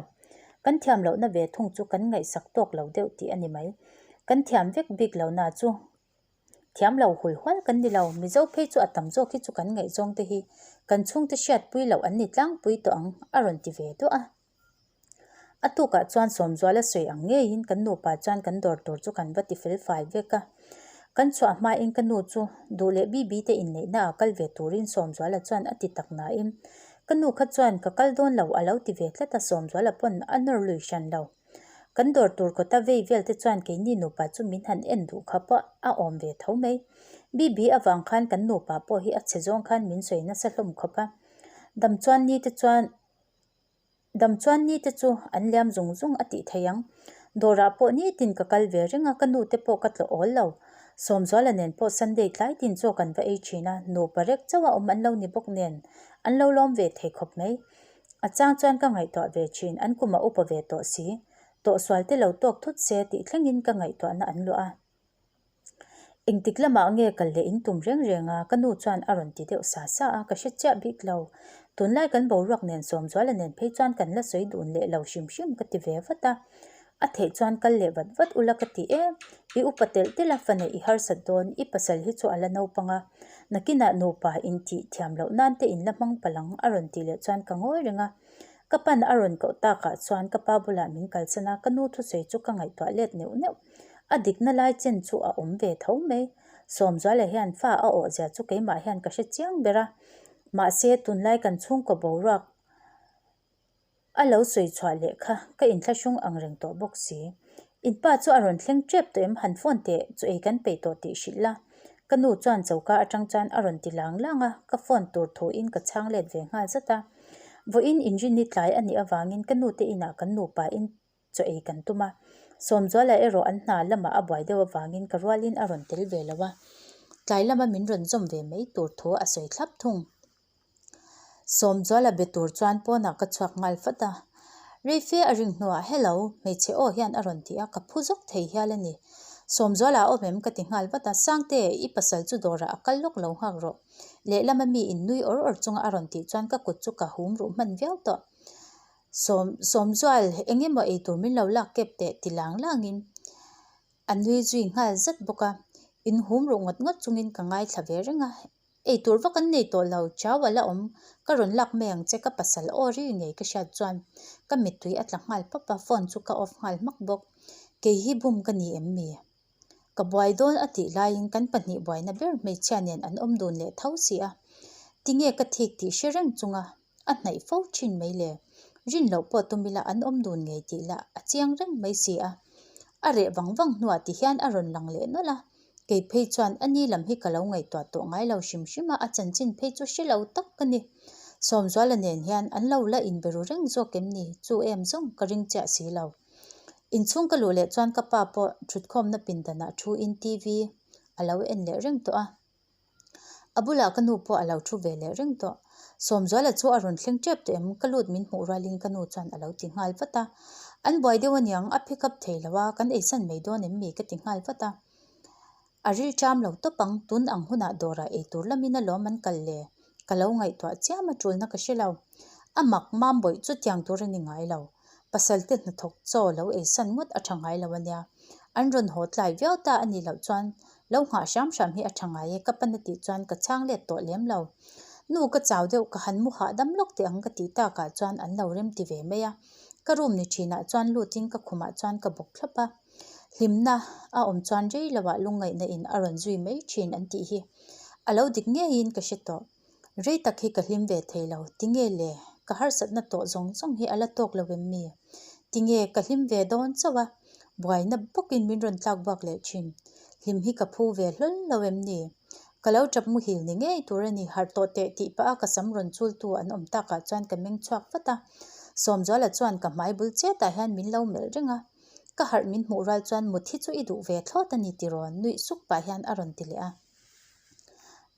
Kan thiam lohna ve thung chu kan ngaihsak tawk lo deuh tih a ni mai. Kan thiam vek bik lohna chu thiam lo hul hual kan ni lo. Mizo phei chu a tam zawk hi chu kan ngaihzawng te hi kan chhungte hriatpui loh an ni tlangpui tawh ang a rawn ti ve duah a. A tukah chuan Sawmzuala sawi ang ngeiin kan nupa chuan kan dawr tur chu kan va ti fel fai vek a. Kan chhuah hmain ka nu chu duh leh Bibi te inneihna ah kal ve turin Sawmzuala chuan a ti tak nain ka nu kha chuan ka kal dawn lo a lo ti ve tlat a Sawmzuala pawn a nawr lui hran lo. Kan dawr tur kawta vei vel te chuan keini nupa chu min han en duh kha pawh a awm ve tho mai. Bibi avang khan kan nupa pawh hi a chhe zawng khan min sawi nasa hlawm khawp a. Dam chuan ni te chuan. Dam chuan ni te chu an liam zung zung a tih theih ang. Dawrah pawh nitin ka kal ve reng a, ka nu te pawh ka tlawh awl lo. Sawmzuala nen pawh Sunday tlai tin chaw kan va ei thin a, nupa rek chauh a awm an lo ni bawk nen an lo lawm ve thei khawp mai. A chang chuan ka ngaihtuah ve thin, an kum a upa ve tawh si. Tawhsual te lo tawk thut se tih thlengin ka ngaihtuahna an luah a. Engtik lamah nge kal leh in tum reng reng a? Ka nu chuan a rawn ti deuh sa sa a, ka hre chiah bik lo. Tunlai kan boruak nen Sawmzuala nen phei chuan kan la sawi dun leh lo hrim hrim ka ti ve vat a. A theih chuan kal leh vat vat ula ka ti em. I upa telh telh a, fa neih i harsat dawn, i pasal hi chu a la naupang a. Nakinah nupa intih thiam loh nan te in la hmang palh ang a rawn tih leh chuan ka ngawi reng a. Ka pan a rawn koh takah chuan ka pa bulah min kalsan a, ka nu thusawi chu ka ngaihtuah let neuh neuh. A dikna lai chen chu a awm ve tho mai. Sawmzuala hian fa a awh zia chu keimah hian ka hre chiang ber a. Mahse, tunlai kan chhungkaw boruak a lo sawi chhuah leh kha ka inthlahrung ang reng tawh bawk si. In pa chu a rawn thleng tep tawh em? Han phone teh chu ei kan peih tawh tih hrilh la. Ka nu chuan choka atang chuan a rawn ti lang lang a, ka phone tur thuin ka chhang let ve nghal zat a. Vawiin inrinni tlai a nih avangin ka nu te inah kan nupa in chaw ei kan tum a. Sawmzuala erawh an hna lamah a buai deuh avangin ka rualin a rawn tel ve lo a. Tlai lama min rawn zawm ve mai tur thu a sawi thlap thung. Sawmzuala be tur chuan pawnah ka chhuak nghal fat a. Reife a ring hnuah Hello, hmeichhe aw hian a rawn ti a, ka phu zawk thei hial a ni. Sawmzuala a awm em ka ti nghal vat a, Sangte, i pasal chu dawrah a kal lawk lo nghak rawh. Lehlama mi in nui awr awr chunga a rawn tih chuan ka kut chu ka hum ruh hman viau tawh. Sawm, Sawmzual, eng emaw ei tur min lo lak kep teh ti lang langin a nui zui nghal zat bawk a. In hum ruh ngawt ngawt chungin ka ngaithla ve reng a. Ei tur vak an nei tawh lo, chau a la awm, ka rawn lak mai ang che ka pasal aw ri ngei ka hriat chuan ka mittui a tla nghal pawp a, phone chu ka off nghal hmak bawk. Kei hi bum ka ni em mi? Ka buai dawn a tih laiin kan pahnih buaina ber hmeichhia nen an awm dun leh tho si a, tinge ka thik tih hre reng chunga a hnaih fo thin mai le? Rin loh pawh tum ila an awm dun ngei tih lah a chiang reng mai si a. A reh vang vang hnuah ti hian a rawn lang leh nawlh a, kei phei chuan a ni lam hi ka lo ngaihtuah tawh ngai lo hrim hrim a, a chanchin phei chu hre lo tak ka ni. Sawmzuala nen hian an lo la inbe ru reng zawk em ni? Chu em zawng ka ring chiah si lo. Inchhung ka luh leh chuan ka pa pawh thutkhawmna pindanah thu in TV a lo en leh reng tawh a. A bulah ka nu pawh a lo thu ve leh reng tawh. Sawmzuala chu a rawn thleng tep tawh em? Ka lut min hmuh rualin ka nu chuan a lo ti nghal vat a. An buai deuh aniang, a pick up thei lo a, kan eisan mai dawn em mi? Ka ti nghal vat a. A ril ṭam lo tawp ang, tun ang hunah dawrah eitur lamin alawm an kal le. Ka lo ngaihtuah chiam a tulna ka hre lo. A mak mam bawih chutiang tur a ni ngai lo. Pasal te hnathawk chaw lo eisan ngawt a tha ngai lo a nia. An rawn haw tlai viau ta a nih loh chuan lo nghah hram hram hi a tha ngai e ka pan a tih chuan ka chhang let tawh lem lo. Nu ka chau deuh ka han mu hahdam lawk teh ang ka tih takah chuan an lo rem ti ve mai a. Ka room ni thinah chuan lutin ka khumah chuan ka bawk thlawp a. Hlimna a awm chuan rei loah lungngaihna in a rawn zui mai thin an tih hi a lo dik ngeiin ka hre tawh. Rei tak hi ka hlim ve thei lo, tinge le? Ka harsatna tawh zawng zawng hi a la tawk lo em mi? Tinge ka hlim ve dawn chauh a, buaina bawkin min rawn tlak buak leh thin. Hlim hi ka phu ve hlawl lo em ni? Ka lo tap muhil ni ngei tur a ni, harh tawh teh tih pah a ka sam rawn chultu an awm takah chuan ka meng chhuak vat a. Sawmzuala chuan ka hmai bul chetah hian min lo melh reng a. Ka harh min hmuh rual chuan mut hi chu i duh ve thlawt a ni tiraw nuih suk pah hian a rawn ti leh a.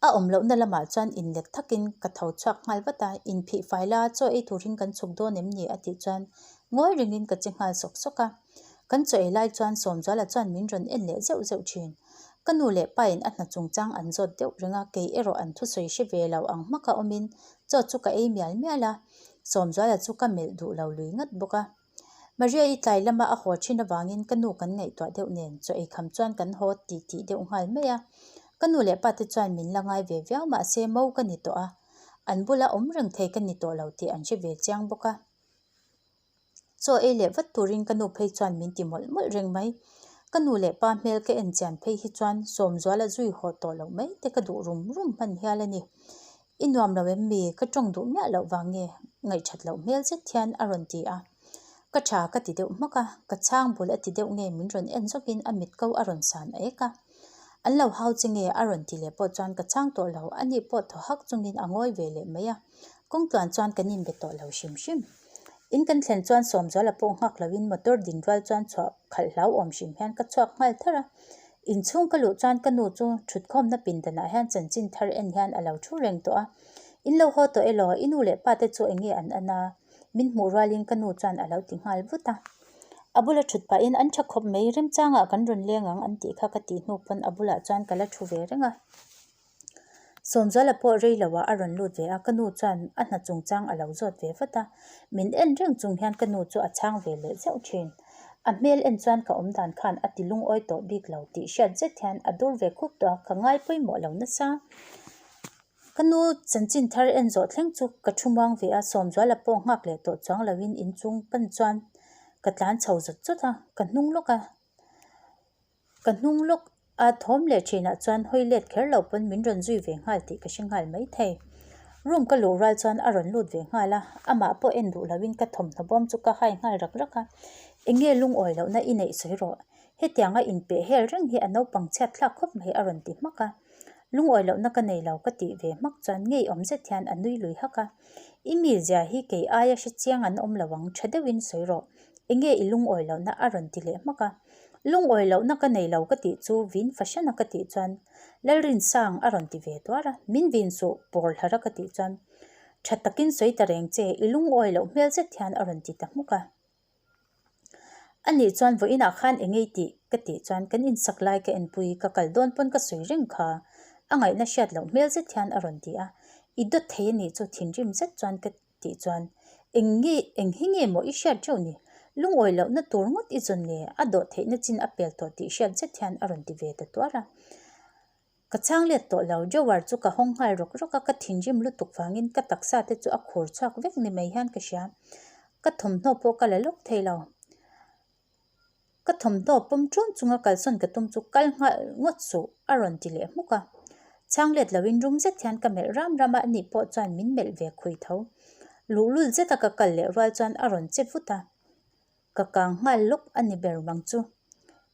A awm lohna lamah chuan inlet thakin ka tho chhuak nghal vat a, inphih fai la chaw ei turin kan chhuk dawn em ni a tih chuan ngawi rengin ka che nghal sawk sawk a. Kan chaw ei lai chuan Sawmzuala chuan min rawn en leh zeuh zeuh thin. Ka nu leh pain a hna chungchang an zawt deuh reng a, kei erawh an thusawi hre ve lo ang hmaka awmin chaw chu ka ei mial mial a, Sawmzuala chu ka melh duh lo lui ngat bawk a. Maria-i tlai lama a haw thin avangin ka nu kan ngaihtuah deuh nen chaw ei kham chuan kan haw ti tih deuh nghal mai a. Ka nu leh pa te chuan min la ngai ve viau mahse mo ka ni tawh a, an bula awm reng thei ka ni tawh lo tih an hre ve chiang bawk a. Chaw ei leh vat turin ka nu phei chuan min ti mawlh mawlh reng mai. Ka nu leh pa hmel ka en chian phei hi chuan Sawmzuala zui haw tawh loh mai te ka duh rum rum hman hial a ni. I nuam lo em mi? Ka tawng duh miah loh vang nge? Ngaihṭhat loh hmel zet hian a rawn ti a. Ka ṭha ka ti deuh hmak a, ka chhang bul a ti deuh nge min rawn en zawkin a mit ko a rawn san aek a. An lo hau che nge? A rawn ti leh pawh chuan ka chhang tawh lo, ani pawh thaw hak chungin a ngawi ve leh mai a. Kawngtluan chuan kan inbe tawh lo hrim hrim. In kan thlen chuan Sawmzuala pawh nghak loin motor din rual chuan chhuah khalh hlauhawm hrim hian ka chhuak nghal tharh a. Inchhung ka luh chuan ka nu chu thutkhawmna pindanah hian chanchin thar en hian a lo thu reng tawh a. In lo haw tawh elaw? I nu leh pa te chu eng nge an an a? Min hmuh rualin ka nu chuan a lo ti nghal vut a. A bula thut pahin an tha khawp mai, remchangah kan rawn leng ang an tih kha ka tih hnu pawn a bulah chuan ka la thu ve reng a. Sawmzuala pawh rei lo ah a rawn lut ve a, ka nu chuan a hna chungchang a lo zawt ve vat a, min en reng chung hian ka nu chu a chhang ve leh zeuh thin. A hmel en chuan ka awm dan khan a ti lungawi tawh bik lo tih hriat zet hian a dur ve khup tawh a, ka ngai pawimawh lo nasa. Ka nu chanchin thar en zawh thleng chu ka thu muang ve a, Sawmzuala pawh nghak leh tawh chuang lo in inchung pan chuan ka tlan chho zawt zawt a, ka hnung lawk a. Ka hnung lawk a thawm leh thinah chuan hawi let kher lo pawn min rawn zui ve nghal tih ka hre nghal mai thei. Room ka luh rual chuan a rawn lut ve nghal a, amah pawh en duh loin ka thawmhnaw bawm chu ka hai nghal rak rak a. Eng nge lungawi lohna i neih sawi rawh? Hetianga inpeh hel reng hi a naupang chhiat thlak khawp mai a rawn ti hmak a. Lungawi lohna ka nei lo ka tih ve hmak chuan ngeiawm zet hian a nui lui hak a. I mi zia hi kei aia hre chiang an awm lo ang tha deuhin sawi rawh. Eng nge i lungawi lohna a rawn ti leh hmak a. Lungawi lohna ka nei lo ka tih chu vin fahran a ka tih chuan Lalrinsang a rawn ti ve tuar a, min vin suh pawr hlar a ka tih chuan tha takin sawi ta reng che i lungawi loh hmel zet hian a rawn ti ta hmuk a. A nih chuan vawiinah khan eng ngei tih ka tih chuan kan insak lai ka enpui ka kal dawn pawn ka sawi reng kha a ngaihna hriat loh hmel zet hian a rawn ti a, i dawt thei a nih chu thinrim zet chuan ka tih chuan eng nge eng hi nge maw i hriat reuh ni? Lungawi lohna tur ngawt i zawn nge? A dawh theihna chin a pel tawh tih hriat zet hian a rawn ti ve ta tuar a. Ka chhang let tawh lo, drawer chu ka hawng nghal rawk rawk a, ka thinrim lutuk vangin ka taksa te chu a khur chhuak vek ni mai hian ka hria. Ka thawmhnaw pawh ka la lawk thei lo. Ka thawmhnaw pawm ṭun chunga kalsawn ka tum chu kal nghal ngawt suh a rawn ti leh hmuk a. Chhang let loin rum zet hian ka melh ram ram a, ani pawh chuan min melh ve khui tho. Luhlul zeta ka kal leh rual chuan a rawn che vut a. Ka kang nghal lawk a ni ber bang chu.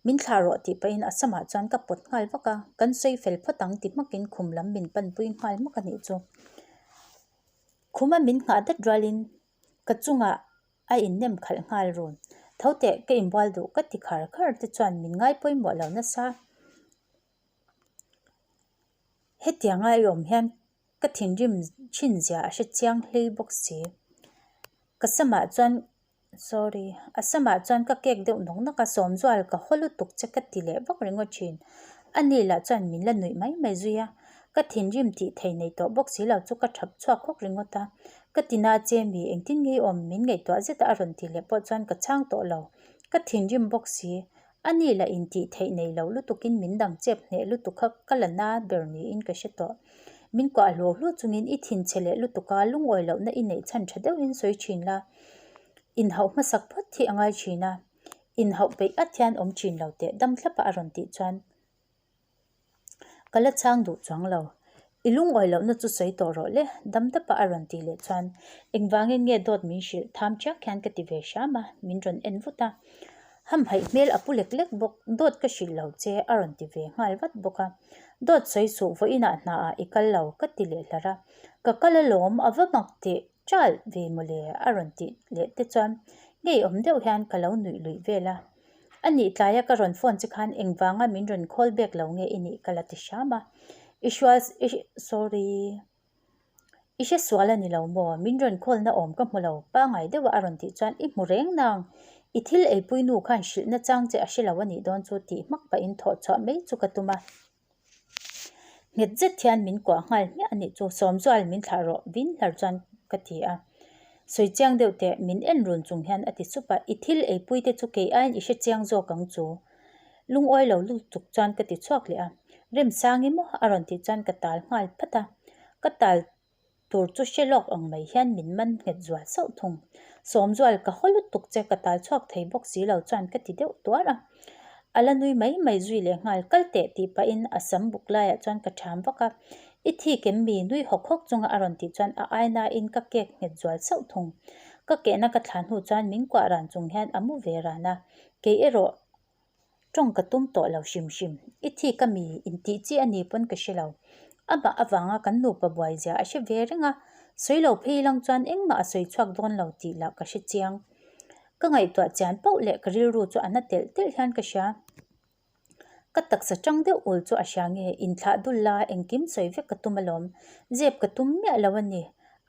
Min thlah rawh tih pahin a samah chuan ka pawt nghal vak a, kan sawi fel phawt ang ti hmakin khum lam min panpui nghal hmak a nih chu. Khuma min nghah dat rualin ka chungah a innem khalh nghal run. Tho teh ka inbual duh ka ti khar khar te chuan min ngai pawimawh lo nasa. Hetianga i awm hian ka thinrim thin zia a hre chiang hlei bawk si. Ka samah chuan sorry a samah chuan ka kek deuh nawk nawk a, Sawmzual ka haw lutuk che ka ti leh vak ringawt thin. Ani lah chuan min la nuih mai mai zui a. Ka thinrim tih thei nei tawh bawk si lo chu ka thap chhuak hawk ringawt a. Ka ti na che mi, engtin nge i awm? Min ngaihtuah zet a a rawn tih leh pawh chuan ka chhang tawh lo. Ka thinrim bawk si. A ni lah in tih theih nei lo lutukin min dang chep hneh lutuk kha ka la na ber niin ka hre tawh. Min kuah hluau hluau chungin i thinchhe leh lutuk a, lungawi lohna i neih chhan tha deuhin sawi thin la. Inhauh hmasak phawt hi a ngai thin a. Inhauh peih at hian awm thin lo teh dam thlap a a rawn tih chuan ka la chhang duh chuang lo. I lungawi lohna chu sawi tawh rawh le, dam dapa a rawn tih leh chuan engvangin nge dawt min hrilh tham chiak hian ka ti ve hram a, min rawn en vut a. Hamhaih hmel a pu lek lek bawk, dawt ka hrilh lo che a rawn ti ve nghal vat bawk a. Dawt sawi suh vawiinah hnaah i kal lo ka ti leh hlar a. Ka kal alawm, a va mak teh Child ve mawle a rawn tih leh te chuan ngeiawm deuh hian ka lo nuih luih vel a. A nih tlaia ka rawn phone che khan engvanga min rawn call back lo nge i nih ka la ti hram a. I hrual i sorry i hre sual a ni lo maw? Min rawn call na awm ka hmu lo pangai deuha a rawn tih chuan i hmu reng nang. I thil eipui nu khan hrilh na chang che a hre lo a nih dawn chu tih hmak pahin thawh chhuah mai chu ka tum a. Nghet zet hian min kuah nghal hmiah a nih chu Sawmzual min thlah rawh vin hlar chuan ka ti a. Sawi chiang deuh teh min en run chung hian a ti sup a, i thil eipui te chu kei aiin i hre chiang zawk ang chu. Lungawi lo lutuk chuan ka ti chhuak leh a, Remsangi maw a rawn tih chuan ka tal nghal phat a, ka tal Tur chu hre lawk ang mai hian min man nghet zual sauh thung. Sawmzual, ka haw lutuk che, ka tal chhuak thei bawk si lo chuan ka ti deuh tuar a. A la nui mai mai zui leh nghal, kal teh tih pahin a sam buk laiah chuan ka ṭham vak a. I thi kem mi nui hawk hawk chunga a rawn tih chuan a ainain ka kek nghet zual sauh thung. Ka kehna ka thlah hnu chuan min kuah ran chung hian a mu ve ran a, kei erawh Tawng ka tum tawh lo hrim hrim. I thi ka mi intih chi a ni pawn ka hre lo. Amah avanga kan nupa buai zia a hre ve reng a, sawi lo phei lang chuan engmah a sawi chhuak dawn lo tih lah ka hre chiang. Ka ngaihtuah chian pauh leh ka rilru chu a na telh telh hian ka hria. Ka taksa tang deuh ul chu a hria nge, inthlah dul la engkim sawi vek ka tum alawm. Zep ka tum miah lo a ni.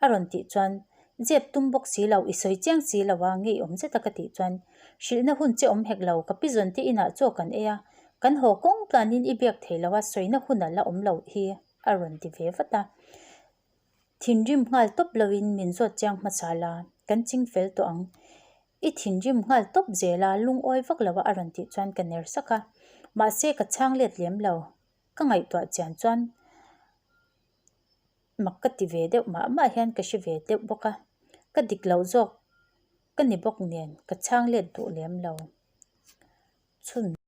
A rawn tih chuan, Zep tum bawk si lo, i sawi chiang si lo a, ngeiawm zet a ka tih chuan, Hrilhna hun che awm hek lo, ka pi zawn te inah chaw kan ei a, kan haw kawng tlanin i biak thei lo a, sawina hun a la awm lo hi a rawn ti ve vat a. Thinrim nghal tawp loin min zawt chiang hmasa la, kan ching fel tawh ang. I thinrim nghal tawp zel a, lungawi vak lo a a rawn tih chuan ka ner sak a, mahse ka chhang let lem lo, ka ngaihtuah chian chuan Mak ka ti ve deuh mah mah hian ka hre ve deuh bawk a, ka dik loh zawk ka ni bawk nen ka chhang let duh lem lo. Chhun.